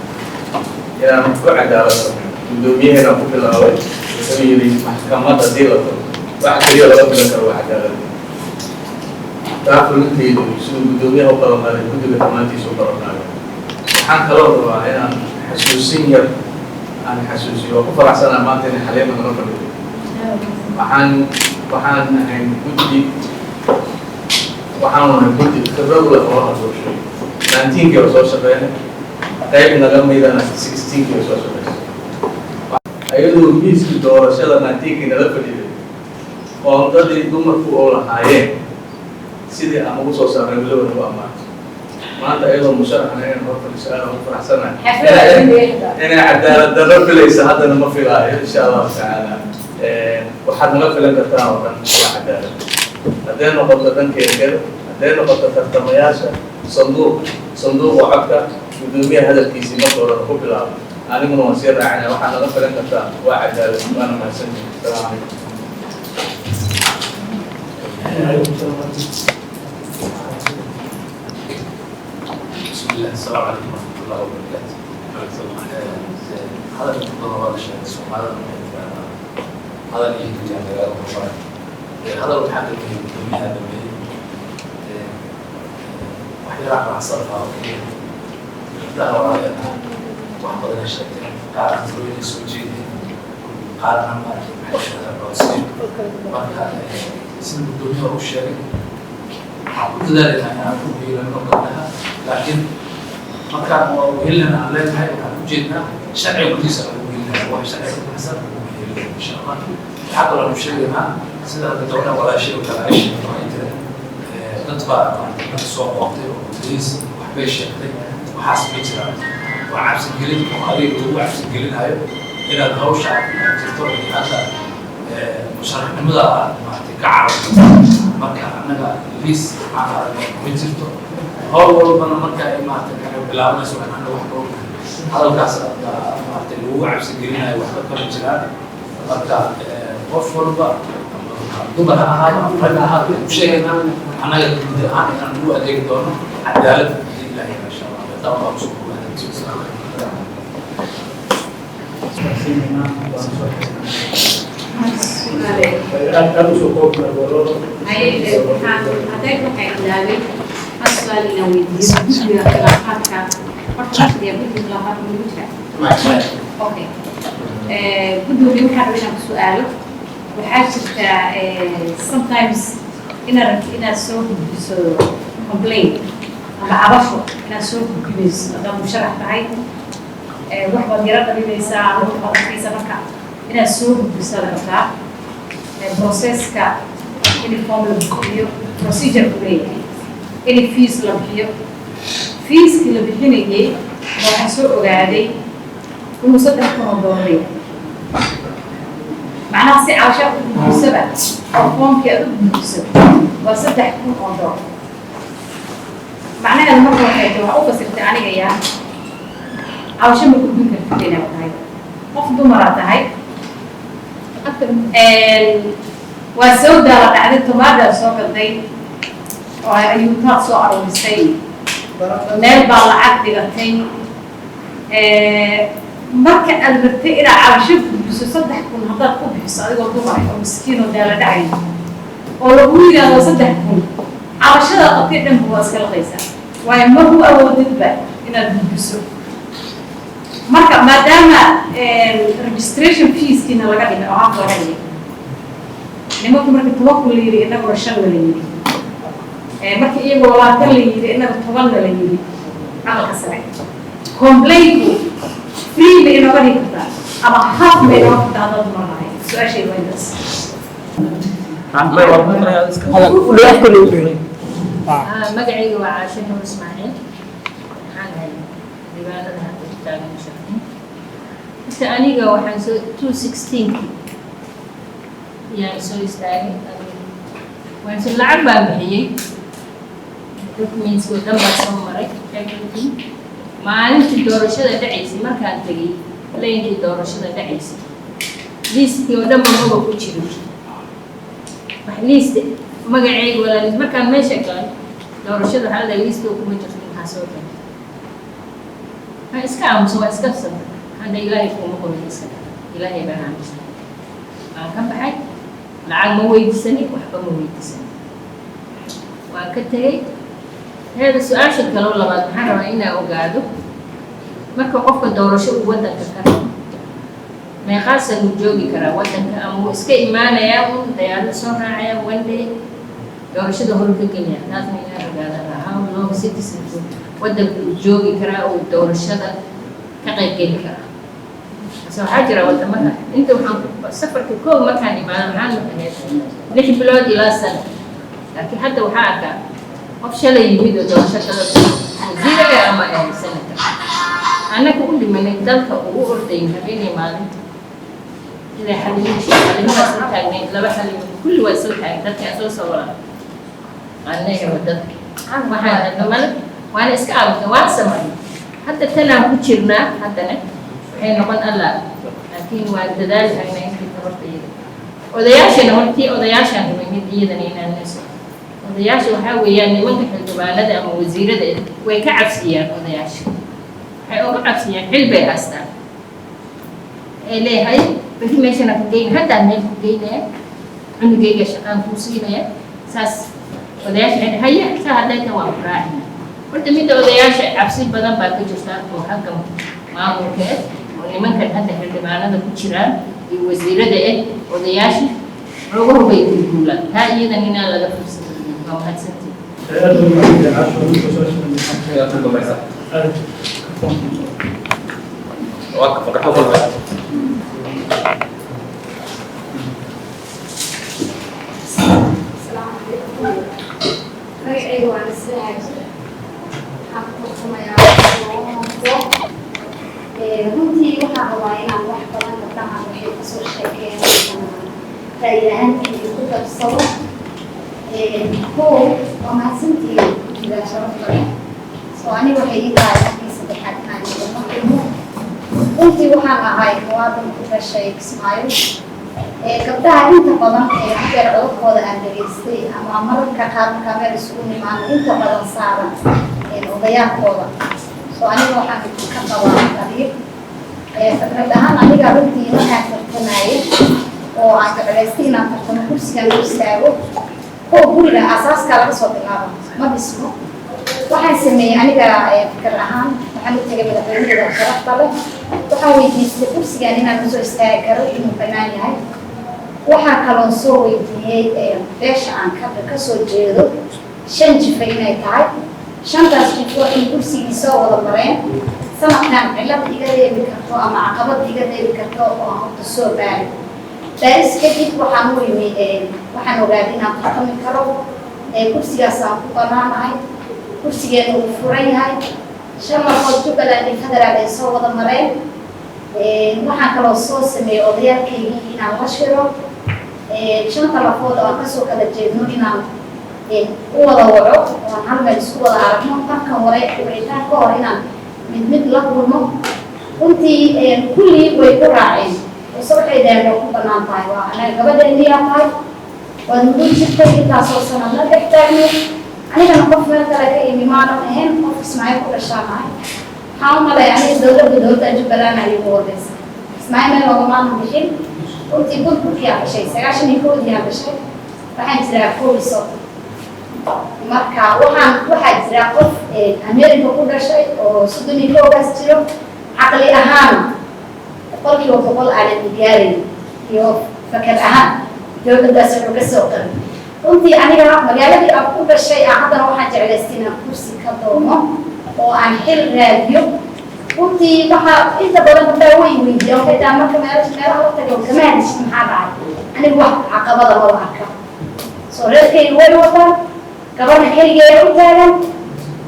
inaan ku cadaalad samayno. Guddoomiyaheena ku bilaabay, wuxuu yidhi maxkamad haddii la tago, waxa keliya laga filan karo waa cadaalad. Taa fulinteedu siduu guddoomiyaha u qaban qaaday, guddiga dhammaantiisa u qaban qaaday. Waxaan kaloo rabaa inaan xasuusin yar aan xasuusiyo. Waa ku faraxsanaa maanta inay Xaliima nala fadhido. Waxaan ahayn guddi, waxaan nahay guddi khibrad u leh howlaha doorashooyinka. 19-kii oo soo shaqeynay, qayb naga midana 16-kii oo soo shaqeysay, ayadoo miiskii doorashada 19-kii nala fadhiday, qoondadii dumarku oo lahaayeen sidii aan ugu soo saarnay weliba nagu ammaanto. Maanta iyadoo musharaxna inaan hor fadhiso aad ugu faraxsanahay. Inay cadaalad darro filaysa haddana ma filaayo, insha Allahu tacaala. Waxaad naga filan kartaa oo dhan waa cadaalad, hadday noqoto dhanka ergada, hadday noqoto tartamayaasha, sanduuqa codka. Guddoomiyaha hadalkiisii marka horena ku bilaabo, aniguna waan sii raacina. Waxaad naga filan kartaa waa cadaalad, waana mahadsantihin. Asalaamu calaykum. بسم الله، السلام عليكم ورحمة الله وبركاته. هذا inta badan waa la sheegay. Soomaalida waxay tiraahdaa hadal iyo dunyaan lagaga hormaray. Hadal waxaa dhameeyey guddoomiyaha dhameeyey. Wax yaraa raacsan baa oo keliya. Gabdhaha walaalaya wax badan ay sheegteen, qaarna talooyin soo jeedeen, qaarna maaragtay maxay sheegeen codsiyo. Marka sida guddoomiyaha uu sheegay, waxaan ku dadaalaynaa inaan ku hiilano gabdhaha, laakiin markaan waa uhelina aan leenahay, waxaan ujeednaa sharciga gudihiisa lagu helinaya. Wax sharciga ka baxsan lagu helinayo, insha Allah. Waxaa kaloo aanu sheegaynaa, sida hadda gabdhaha walaashay oo kale ay sheegto, ay tiri dad baa maaragtay dad soo qoobtay oo boliis waxbay sheegtay. Waxaas ma jiraan, waa cabsigelin oo adiga lagu cabsigelinayo inaad hawsha aad ku dhex jirto iyo hadda musharaxnimada aad maaragtay ka cararto. Marka annaga liis waxaan aragnay ma jirto. Howl walbana marka ay maaragtay kaga bilaabanayso waa annaga wax ka ognahay. Hadalkaas maaragtay lagu cabsigelinayo waxba kama jiraan. Marka qof walba, dumar ha ahaado ama rag ha ahaado, waxaan u sheegaynaa annaga guud ahaan inaan ugu adeegi doono cadaalad haddii Ilaahay, insha Allah. Taa waa kusoo koobaad. Asalaamu calaykum. Aad usoo koobi. Hadday waxay ilaaway hal su-aal inaan weydiiyo guddiga khilaafaadka. Horta ma fadhiyaa guddiga khilaafaadka? Ma lagu jiraa? Okay, gudoomiye, waxaan rabay inaan ku su-aalo. Waxaa jirta sometimes inaad rabtid inaad soo gudbiso complaint ama cabasho, inaad soo gudbinayso haddaad musharax tahay, wax baad yaro dhalinaysaa ama wax baad arkaysaa, marka inaad soo gudbiso la rabtaa. Processka in form la buuxiyo, procedure ku leeyahay, in fees la bixiyo. Feeskii la bixinayay waxaan soo ogaaday inuu $3,000 yahay. Macnaha si cabasha u gudbisaba oo foomkii aad u gudbiso waa $3,000. Macnaheedu marka waxay tahay, waxaa u fasirtay aniga yaa cabasho ma gudbin kartid inaad tahay qof dumaraa tahay. Waa soo daala dhacday, tomaadaad soo gaday oo ayuutaad soo aruurisay, meel baa lacag dhigatay. Marka aad rabtay inaad cabasho gudbiso, 3,000 haddaad ku bixiso adigoo dumar oo miskiin oo daala dhacay oo lagu yidhaahdo 3,000, cabashada qabtay dhanba waa iska laqaysaa, waayo ma ku awoodidba inaad gudbiso. Marka maadaama registration feeskiina laga dhigay oo half laga dhigay, nimanku marka 10,000 la yidhi, innaguna shanna la yidhi, marka iyagoo 20 la yidhi, innaga 10-na la yidhi, aqalka sare complaintku free ma inooga dhigi kartaa ama half ma inooga kartaa haddaad dumar nahay? Su-aashayda waa intaas. Magacayga waa Caashe Nuur Ismaaciil. Waxaan ahay dhibaanada hadda ku taagan musharaxiin. Horta aniga waxaan soo 216-kii yaan soo istaagay. Waan soo lacag baan bixiyey, documents oo dhan baan soo maray, everything. Maalintii doorashada dhacaysay markaan tegey laynkii doorashada dhacaysay, liistkii oo dhan ba maba ku jirin wax liist magacayga walaa. Markaan meesha galay doorashada, waxaa la liiska kuma jirto, maxaa soo galay? Waxaan iska aamusa, waa iska sabray. Hadda Ilaahay kuma qorin, iska Ilaahay baan aamusan, waan ka baxay. Lacag ma weydiisanin, waxba ma weydiisanin. Waan ka tegey. Heeda su-aasha kaloo labaad waxaan rabaa inaa ogaado, marka qofka doorasho uu waddanka ka rabo, meeqaasan uu joogi karaa waddanka, ama wuu iska imaanayaa uun dayaarad soo raacaya, one day doorashada hor ka gelaya? Taasna inaan ogaada, how long citizenku waddanka uu joogi karaa uu doorashada ka qayb geli karaa. Base waxaa jira wadamada inta waxaan safarka koow markaan imaado waxaan ahayd 6 bilood ilaa sana, laakiin hadda waxaa arkaa qof shalay yimid oo doorasho kala wasiiraga ama senator. Annaga u dhimanay dalka ugu ordayn habeenay maalinta ilaa Xalimo. Xalimo waa isla taagnayd, laba Xalimo kulli waa isla taagay dadka isla soo wada annaga wadada waxaan hadna male, waana iska aamusnay, waan samarnay. Hadda tanaan ku jirnaa, haddana waxay noqon alla, laakiin waan dadaali haynaa intii tabarta iyada. Odayaashana hortii odayaashaan rabay mid iyadana inaan naso. Odayaasha waxaa weeyaan nimanka xildhibaanada ama wasiirada way ka cabsiyaan. Odayaasha waxay uga cabsiyaan xil bay haystaan ay leeyahay, beri meeshana ku geyn, haddaan meel ku geynaya, cunugayga shaqaan kuu siinaya. Saas odayaasha waxay haya saa hadday tan waan ku raacina. Horta midda odayaasha cabsi badan baa ka jirta oo xagga maamulka eh oo nimankan hadda xildhibaanada ku jiraan iyo wasiirada eh, odayaasha xoogahu bay guulguulaan. Taa iyadan inaan laga fursanin. Waa mahadsantihi. Aad buu mahadsan Caasho. Su-aasha aad. Asalaamu calaykum. Magacayga waa Nasre Xaaji. Waxaan ku tartamayaa. Runtii waxaan rabaa inaan wax badan gabdhahan waxay kasoo sheekeen ra'yi ahaanteedii ku darsado. Kow, waa mahadsantihiin guddiga sharafta leh. Soo aniga waxay ii tahay markii saddexaad aan idinla kulmo. Runtii waxaan ahay muwaadin ku dhashay Kismaayo. Gabdhaha inta badan ee hadeer codadkooda aan dhageystay ama mararka qaar markaa meel isugu nimaano inta badan saaran odayaalkooda. Soo aniga waxaan ka qabaa qariib fikrad ahaan. Aniga runtii markaan tartamayay oo aan jeclaystay inaan tartamo, kursigan u istaago, kuwa guriga aasaaska laga soo bilaabo ma dhismo. Waxaan sameeyey aniga fikir ahaan, waxaan u tegay madaxweynahda sharafta leh, waxaan weydiistay kursigan inaan usoo istaagi karo, inuu bannaan yahay. Waxaa kaloon soo weydiiyey beesha aan ka kasoo jeedo, shan jifo inay tahay, shantaas jifo in kursigii soo wada mareen, sanadkan cillad iga reebi karto ama caqabad iga reebi karto oo aan horta soo baari. Baaris kadib waxaan u imi, waxaan ogaaday inaan tartami karo, kursigaas aan ku bannaanahay, kursigeena uu furan yahay, shan markood Jubbaland iyo federaal ay soo wada mareen. Waxaan kaloo soo sameeyey odayaalkaygii inaan la shiro, shanta lafood oo aan kasoo kala jeedno inaan u wada waco oo aan hal meel isku wada aragno. Marka hore wicitaan ka hor inaan mid mid la kulmo. Runtii kullii way ku raaceen ose waxay dhaheen waa ku bannaan tahay, waa anaga gabadheeniyaa tahay, waad nugu jirtay intaasoo sanadna dhex taagnay. Anigana qof meel kale ka imi maanan ahayn, qof Ismaaciil ku dhashaan ahay. Waxaan u malay aniga dowladda Jubbaland ay ugu horeysa, Ismaaciil meel loogamaanan bixin. Runtii burburkii aan dhashay, 91-dii aan dhashay, waxaan jiraa 31. Marka waxaa jira qof America ku dhashay oo 31-gaas jiro, caqli ahaan 100% aanan igaarin iyo fakar ahaan dowladdaas wuxuu ka soo qabay. Runtii aniga magaaladii aan ku dhashay aan haddana waxaan jeclaystay inaan kursi ka doono oo aan xil raadiyo. Runtii waxaa inta badan gabdhaha way weydiiyaan, waxay dhahaan marka meelaha la tago kama hadishid, maxaa dhacay? Aniga wax caqabada maba arka. Soo reerkayga way wataan, gabadha keligeeda u taagan.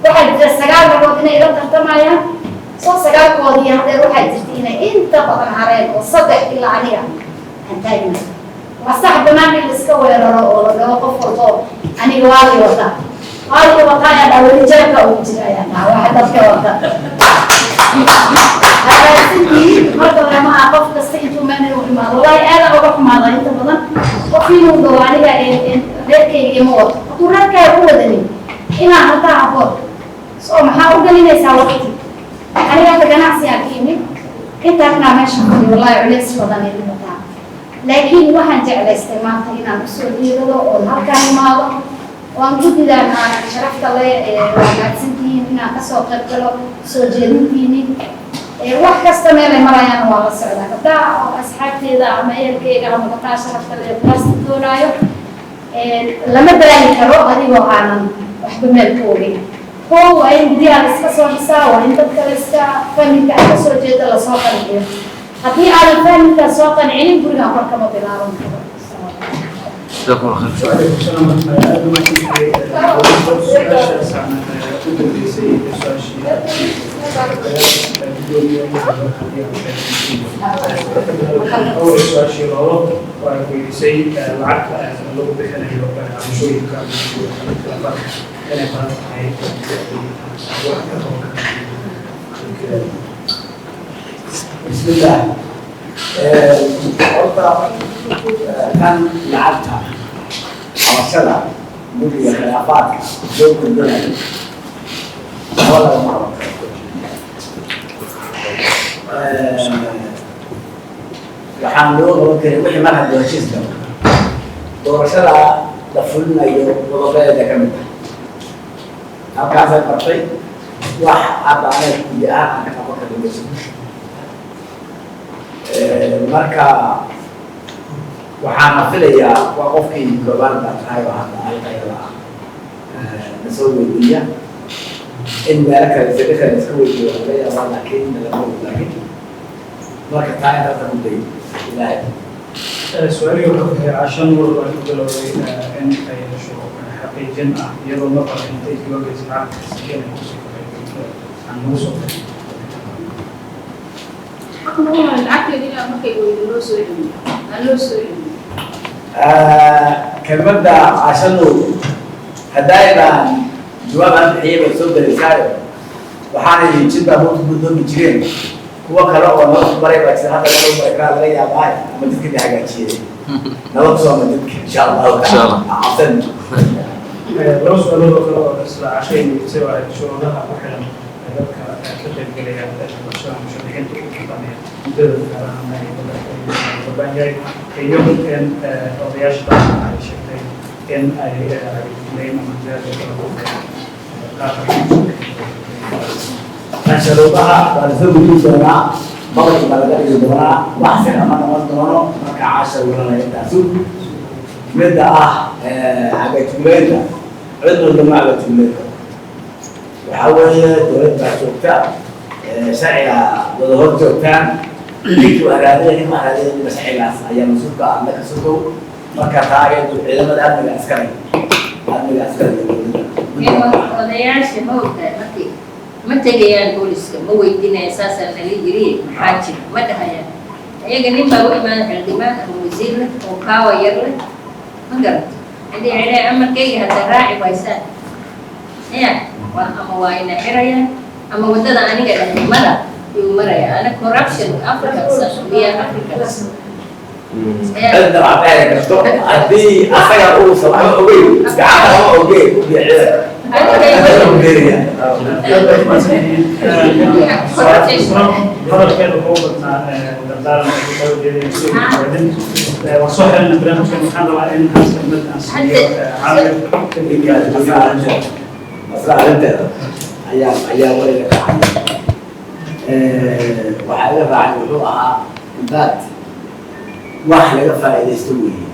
Waxaa jira sagaal gabdhood inay ila tartamayaan. Soo sagaalkoodii hadeer waxaa jirta inay inta badan hareen oo saddex ilaa aniga aan taagna. Waa sax banaanka in laiska weeraro oo la dhaho qof walbo aniga waa lii wataa, waa lii wataa ayaa dhaa, weli jeebka ugu jira ayaa dhaha waxa dadka wata. Hagaasintii marka hore ma aha qof kasta intuu meel inuu imaado. Wallahi aada uga xumaada inta badan qof inuu dhaho aniga reerkayga ima wato. Hadduu reerkaaga ku wadanin inaa hartaa haboon, soo maxaa u gelinaysaa waqti? Aniga hadda ganacsi aan ka imid, intaa inaa meesha fadhiyo wallahi culays badan ay wataa, laakiin waxaan jeclaystay maanta inaan usoo dhiirado oon halkaan imaado. Waan guddidan sharafta leh, waa mahadsantihiin inaan kasoo qayb galo soo jeedintiini. Wax kasta meelay marayaan waa la socdaa. Gabdhaha oo asxaabteeda ama ehelkeyga ama gabdhaha sharafta leh kuraasta doonaayo, lama daali karo adigoo aanan waxba meel ku ogin. Kow, waa in guryaha la iska soo dhisaa, waa in dadka la iska family-ga ay kasoo jeeda lasoo qanciyo. Haddii aadan family-gaa soo qancinin, gurigaan kor kama bilaaban karo. جزاكم الله خير. وعليكم السلام. Aad u mahadsantahay. Su-aashaas aan u dambeysay, su-aashii gudoomiye, awal su-aashii Loolo oo ay weydiisay lacagta lagu bixinayo cabashooyinka khilaafaadka inay badan tahay, wax ka qaban kara. بسم الله. Horta kan lacagta cabashada guddiga khilaafaadka loo gudbinayo waxba lagama qaban karo. Waxaan loo qaban karin wixii mar haddii heshiis galo, doorashada la fulinayo qodobadeeda ka mid ah halkaasay martay. Wax hadda anaga guddi ahaan aan ka qaban karno ma jirto. Marka waxaana filayaa waa qofkii koobaad baa tahay oo hadda arrinta ah nasoo weydiiya. In meelo kale sida kale iska weydiiyo waa laga yaabaa, laakiin lama wadaagin. Marka taa intaasa ku day Ilaahay. Su-aalihii wuxuu ku xigay Casho Nuur oo ay ku bilowday in ay hesho xaqiijin ah, iyadoo mar hore intay isdiiwaangelisay lacagta siiyeen ay kusoo aan nagu soo dirin. Lacagteedina markay weydo loo soo celiyo, aan loo soo celiyo. Kelmadda Casho Nuur haddaay baan jawaab aan bixiyay bay soo gelaysaayo. Waxaana yidhi jid baa moogta gudoomi jireen, kuwo kale oo nabad ku baray baa jira. Hadda nabad baray karaa laga yaabaa ama jidka la hagaajiyey nabad sooma jidka, insha Allahu tacaala cabsan. Laba su-aalood oo kale oo isla Cashay weydiisay waa shuruudaha ku xiran dadka ka qaybgelaya doorashada, musharaxiinta u tartamaya, muddada gaar ahaan ay loo baahan yahay, iyo in odayaasha dhaqanka ay sheegtay in ay cagajuglayn ama jihaadka kale ku qaabka. Shuruudaha waa lasoo gudin doonaa, public baa laga dhigi doonaa, wax sir ama noqon doono. Marka Casha waranaya taasu midda ah cagajuglaynta, cid walba ma cagajuglayn karo. Waxaa weeye dowlad baa joogta, sharciga wada hor joogtaan. Ninkii wax raadinaya, nin wax raadinaya, ninka sharcigaas ayaa mas-uulka ah annaka sugow. Marka taageedu ciidamada amniga askari, amniga askari dowladda. Odayaasha ma ogtahay, markii ma tegayaan booliska, ma weydiinayaan saasaa naga yiri, maxaa jira, ma dhahayaan. Ayaga nin baa u imaada, xildhibaan ama wasiir leh oo kaawa yar leh, ma garato, hadii cidhay amarkayga hadda raaci waysaan ya waa ama waa ina xirayaan ama waddada aniga dhahay mara yuu maraya. Ana corruption Africans, we are Africans. Cidna wax ma heli karto haddii asaga uusan waxba ogeyn, gacanta lama ogeyn ubiya ciidanka. Hadalkeeda wuxuu u badnaa dardaaran ay soo jeedinayso. Waan soo xirina barnaamijkan. Waxaan rabaa in hal kelmad aan siiyo Caamir. Masla arrinteeda ayaa weliga raacay. Waxaa iga raacay wuxuu ahaa infact wax laga faa'iidaysto weeye.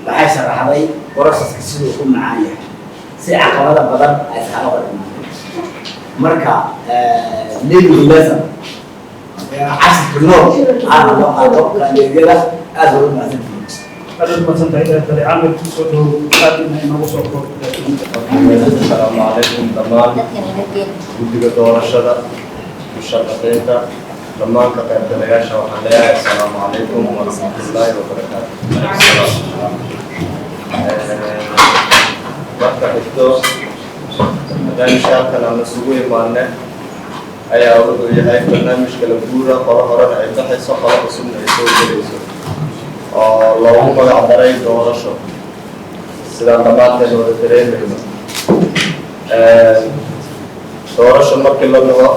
Waxay sharaxday process-ka siduu ku macaan yahay, si caqabada badan ay iskaga hor imaadeen. Marka living lesson, cashirka nool aana loo qaato kandeedyada. Aad ugu mahadsantihiin. Aad u mahadsantahay tali Caamir. Soo dhow, aad ina inoogu soo koob. Asalaamu calaykum dhammaan guddiga doorashada, musharaxiinta, dhammaan ka qaybgalayaasha. Waxaan leeyahay assalaamu calaykum waraxmatullaahi wabarakaatu. Marka xigto, barnaamijka halkan aan isugu imaane ayaa wuxuu yahay barnaamij kala guura, qolo horena ay baxayso, qolo cusubna ay soo gelayso, oo loogu magac daray doorasho. Sidaan dhammaanteen wada dareemayno, doorasho markii la dhaho,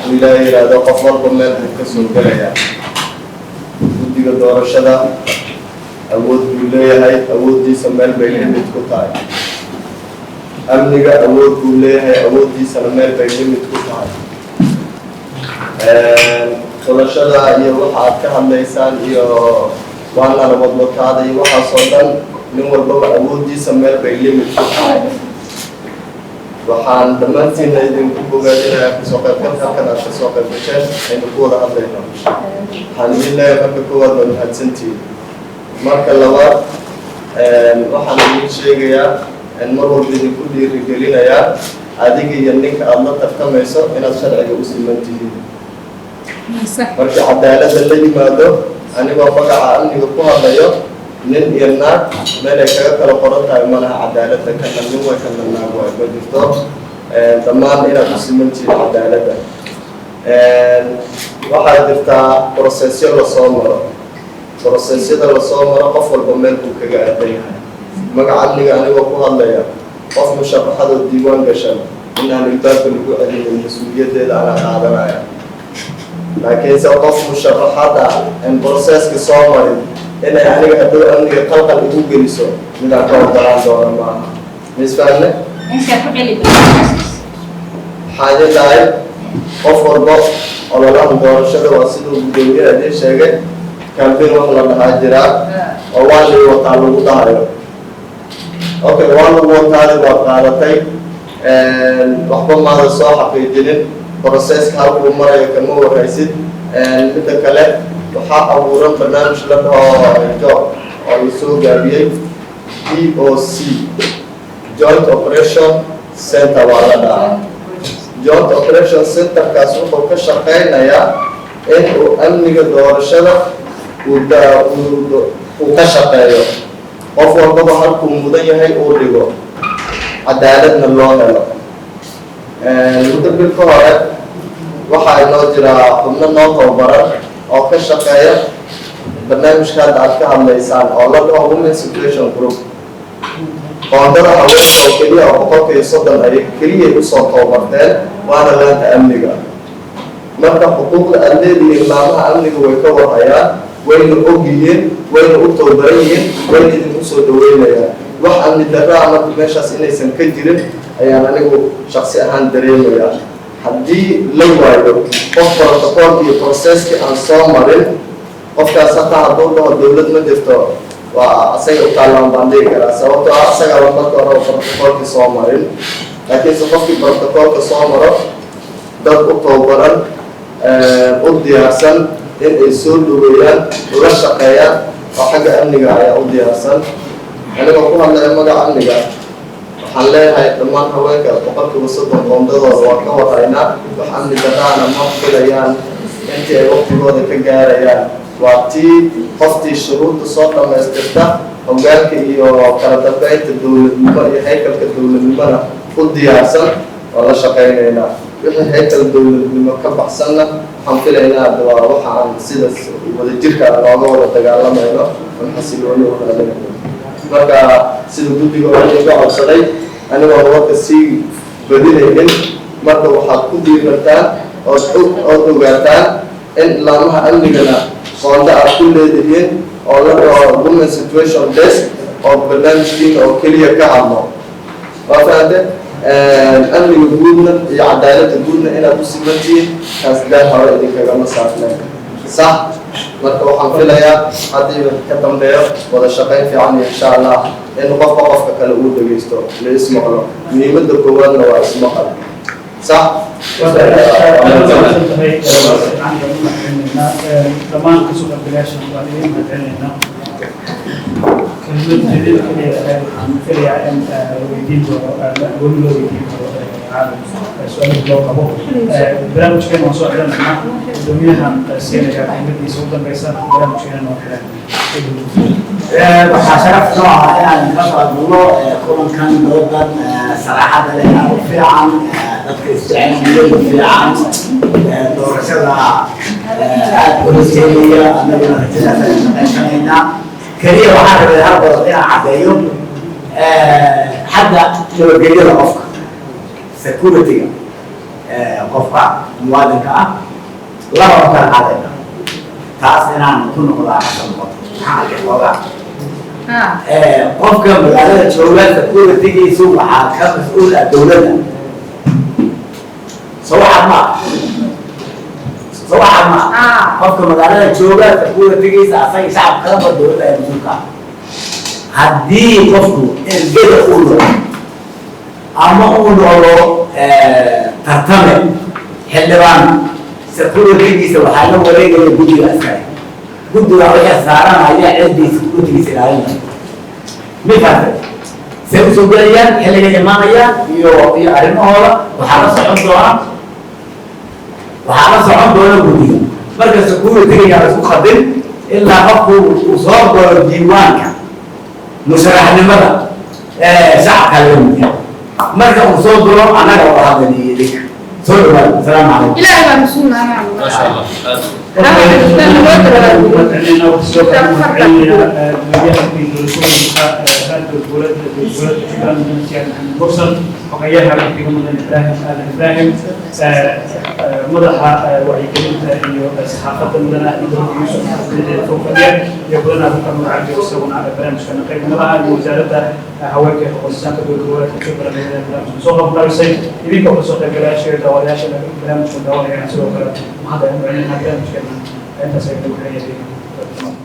Ilaahay yidhaahdo, qof walba meel buu ka soo gelayaa. Guddiga doorashada awood buu leeyahay, awooddiisa meel bay limit ku tahay. Amniga awood buu leeyahay, awooddiisana meel bay limit ku tahay. Xulashada iyo waxa aad ka hadlaysaan iyo waana la wadwataada iyo waxaas oo dhan, nin walbaba awooddiisa meel bay limit ku tahay. Waxaan dhammaantiinna idinku bogaadinayaa kasoo qaybgalka halkan aad kasoo qayb gasheen aynu ku wada hadlayno. Waxaan idin leeyahay, marka koowaad waa mahadsantihiin. Marka labaad, waxaan idin sheegayaa, mar walba idinku dhiirigelinayaa, adiga iyo ninka aada la tartamayso inaad sharciga u siman tihiin. Markii cadaaladda la yimaado, anigoo magaca amniga ku hadlayo, nin iyo naag meel ay kaga kala qoran tahay ma laha cadaaladda. Kana nin way, kana naag waay, ma jirto. Dhammaan inaad u siman tihiin cadaaladda. Waxaa jirtaa processyo lasoo maro. Processyada lasoo maro qof walba meel buu kaga aadan yahay. Magaca amniga anigoo ku hadlaya, qof musharaxadoo diiwaan gashan inaan ilbaabka lagu celinin mas-uuliyaddeeda anaa qaadanaya. Laakiinse qof musharaxad ah en processka soo marin inay aniga hadduu amniga qalqal igu geliso, midaan ka ogolaan doono maaha. Misfahne? Waxaa idin dhahay, qof walbo ololaha doorashada waa siduu guddoomiyaha idiin sheegay, campaign wax la dhahaa jiraa oo waa lii wataa lagu dhahayo. Okay, waa lagu wataadi, waad qaadatay, waxba maada soo xaqiijinin, processka halkuu marayo kama waraysid. Midda kale, waxaa abuuran barnaamij la dhaho JOC oo lasoo gaabiyey DOC, Joint Operation Center waa la dhahaa. Joint Operation Centerkaas wuxuu ka shaqeynayaa in uu amniga doorashada uu ka shaqeeyo, qof walbaba halkuu mudan yahay uu dhigo, cadaaladna loo helo. Muddo bil ka hore waxaa inoo jiraa xubno noo tababaran oo ka shaqeeya barnaamijka hadda aad ka hadlaysaan oo la dhaho Women Situation Group. Qoondada haweenka oo keliya oo 130 ay keliyay usoo tababarteen, waana laanta amniga. Marka xuquuqda aad leedihiin laamaha amniga way ka warhayaan, wayna og yihiin, wayna u tababaran yihiin, wayna idinku soo dhaweynayaan. Wax amni darraa marka meeshaas inaysan ka jirin ayaan anigu shaksi ahaan dareemayaa. Haddii la waayo qof protocol iyo processkii aan soo marin, qofkaas hataa hadduu dhaho dowlad ma jirto, waa asaga u taallaan baan dhihi karaa, sababtoo ah asagaaba marka hore protocolkii soo marin. Laakiinse qofkii protocolka soo maro, dad u tababaran, u diyaarsan in ay soo dhaweeyaan, la shaqeeyaan oo xagga amniga ayaa u diyaarsan. Anigoo ku hadlaya magaca amniga, waxaan leeyahay dhammaan haweenka 30% qoondadooda waa ka warhaynaa. Wax amni daraana ma filayaan intii ay waqtigooda ka gaarayaan. Waa tii qoftii shuruudda soo dhammaystirta, hoggaanka iyo kala dambeynta dowladnimo iyo haykalka dowladnimona u diyaarsan, waa la shaqaynaynaa. Wixii haykal dowladnimo ka baxsanna, waxaan filaynaa waa waxa aan sida wadajirka looga wada dagaalamayno oon xasilooni u raadinayno. Marka sida guddiga oo iga codsaday, anigoo warka sii badinaynin, marka waxaad ku diirataan ood ogaataan in laamaha amnigana qoonda aad ku leedihiin oo la dhaho Women Situation Desk oo barnaamijkiina oo keliya ka hadlo. Waa fahante? Amniga guudna iyo cadaaladda guudna inaad u simantihiin, taas gaar hore idinkagama saarneen, sax? Marka waxaan filayaa haddii ka dambeeyo wada shaqayn fiican iyo insha Allah in qofka qofka kale uu dhegeysto, la ismaqlo. Muhiimadda koowaadna waa ismaqal, sax? Dhammaan kasoo qaybgalayaashan waan idin mahadcelinaynaa. Kelmad jeedin kaliya ahayd, waxaan filayaa in la weydiin doono, weli loo weydiin karo caalam su-aalihii loo qabo. Barnaamijkeena waan soo xidhanaynaa. Guddoomiyahan siinaya kelmadiisa u dambeysa, barnaamijkeena noo xidhan. Waxaa sharaf noo ah inaan ka qaadno kulankan, doodan saraaxada leh, aad u fiican, dadka isjecel, niyada fiican, doorashada aad u rajeynaya. Annaguna rajadaas ayaan shaqaysanaynaa. Keliya waxaan rabay hal qodob inaan caddeeyo: xagga nabadgelyada qofka, security-ga qofka muwaadinka ah, laba u kala qaadayna. Taas inaan ku noqdaa xasan noqoto. Maxaan arkay xoogaa Qofka magaalada jooga security-giisu waxaa ka mas-uul ah dowladda. Soo waxaad ma, soo waxaad ma, qofka magaalada jooga security-giisa asaga shacabka kalaba dowladda ayaa mas-uul ka ah. Haddii qofku ergada uu noqdo ama uu noqdo tartame xildhibaan, security-giisa waxaa la wareegaya guddiga askari. Guddiga waxay saaranaya ciddii security-giisa ilaalinaya. Mid fahamtay say usoo gelayaan, xilligay imaanayaan iyo arrimahooda waxaa la socon doona guddiga. Marka security-ga yaa la isku khaldin. Ilaa qofku uu soo galo diiwaanka musharaxnimada, shacabka laga mid yahay. Marka uu soo galo, annaga wada hadlayna iyo idinka. Soo dhawaada. Asalaamu calaykum. Ilaahay baa mas-uul. ما شاء الله. Sidoo kale mahadcelinayna gudoomiyaha guddiga doorashooyinka heerka dowladda Jubbaland, Mudane Siyaad Maxamed Mursal, xogayaha guddiga, Mudane Ibraahim Aadan Ibraahim, madaxa wacyigelinta iyo saxaafadda, Mudane Axmed Yuusuf Fowfadhiya, iyo Mudane Abubakar Nuur Cabdi oo isaguna barnaamijkana qayb nala ah, iyo Wasaaradda Haweenka iyo Xuquuq Insaanka Dowlad Goboleedka Jubbaland ee barnaamijka soo qabanqaabisay. Idinkoo kasoo qaybgalayaasha iyo daawadayaasha barnaamijka daawanayana sidoo kale mahad ayaan u celinaa. Barnaamijkeena intaas ayuu nagu xiran yahay.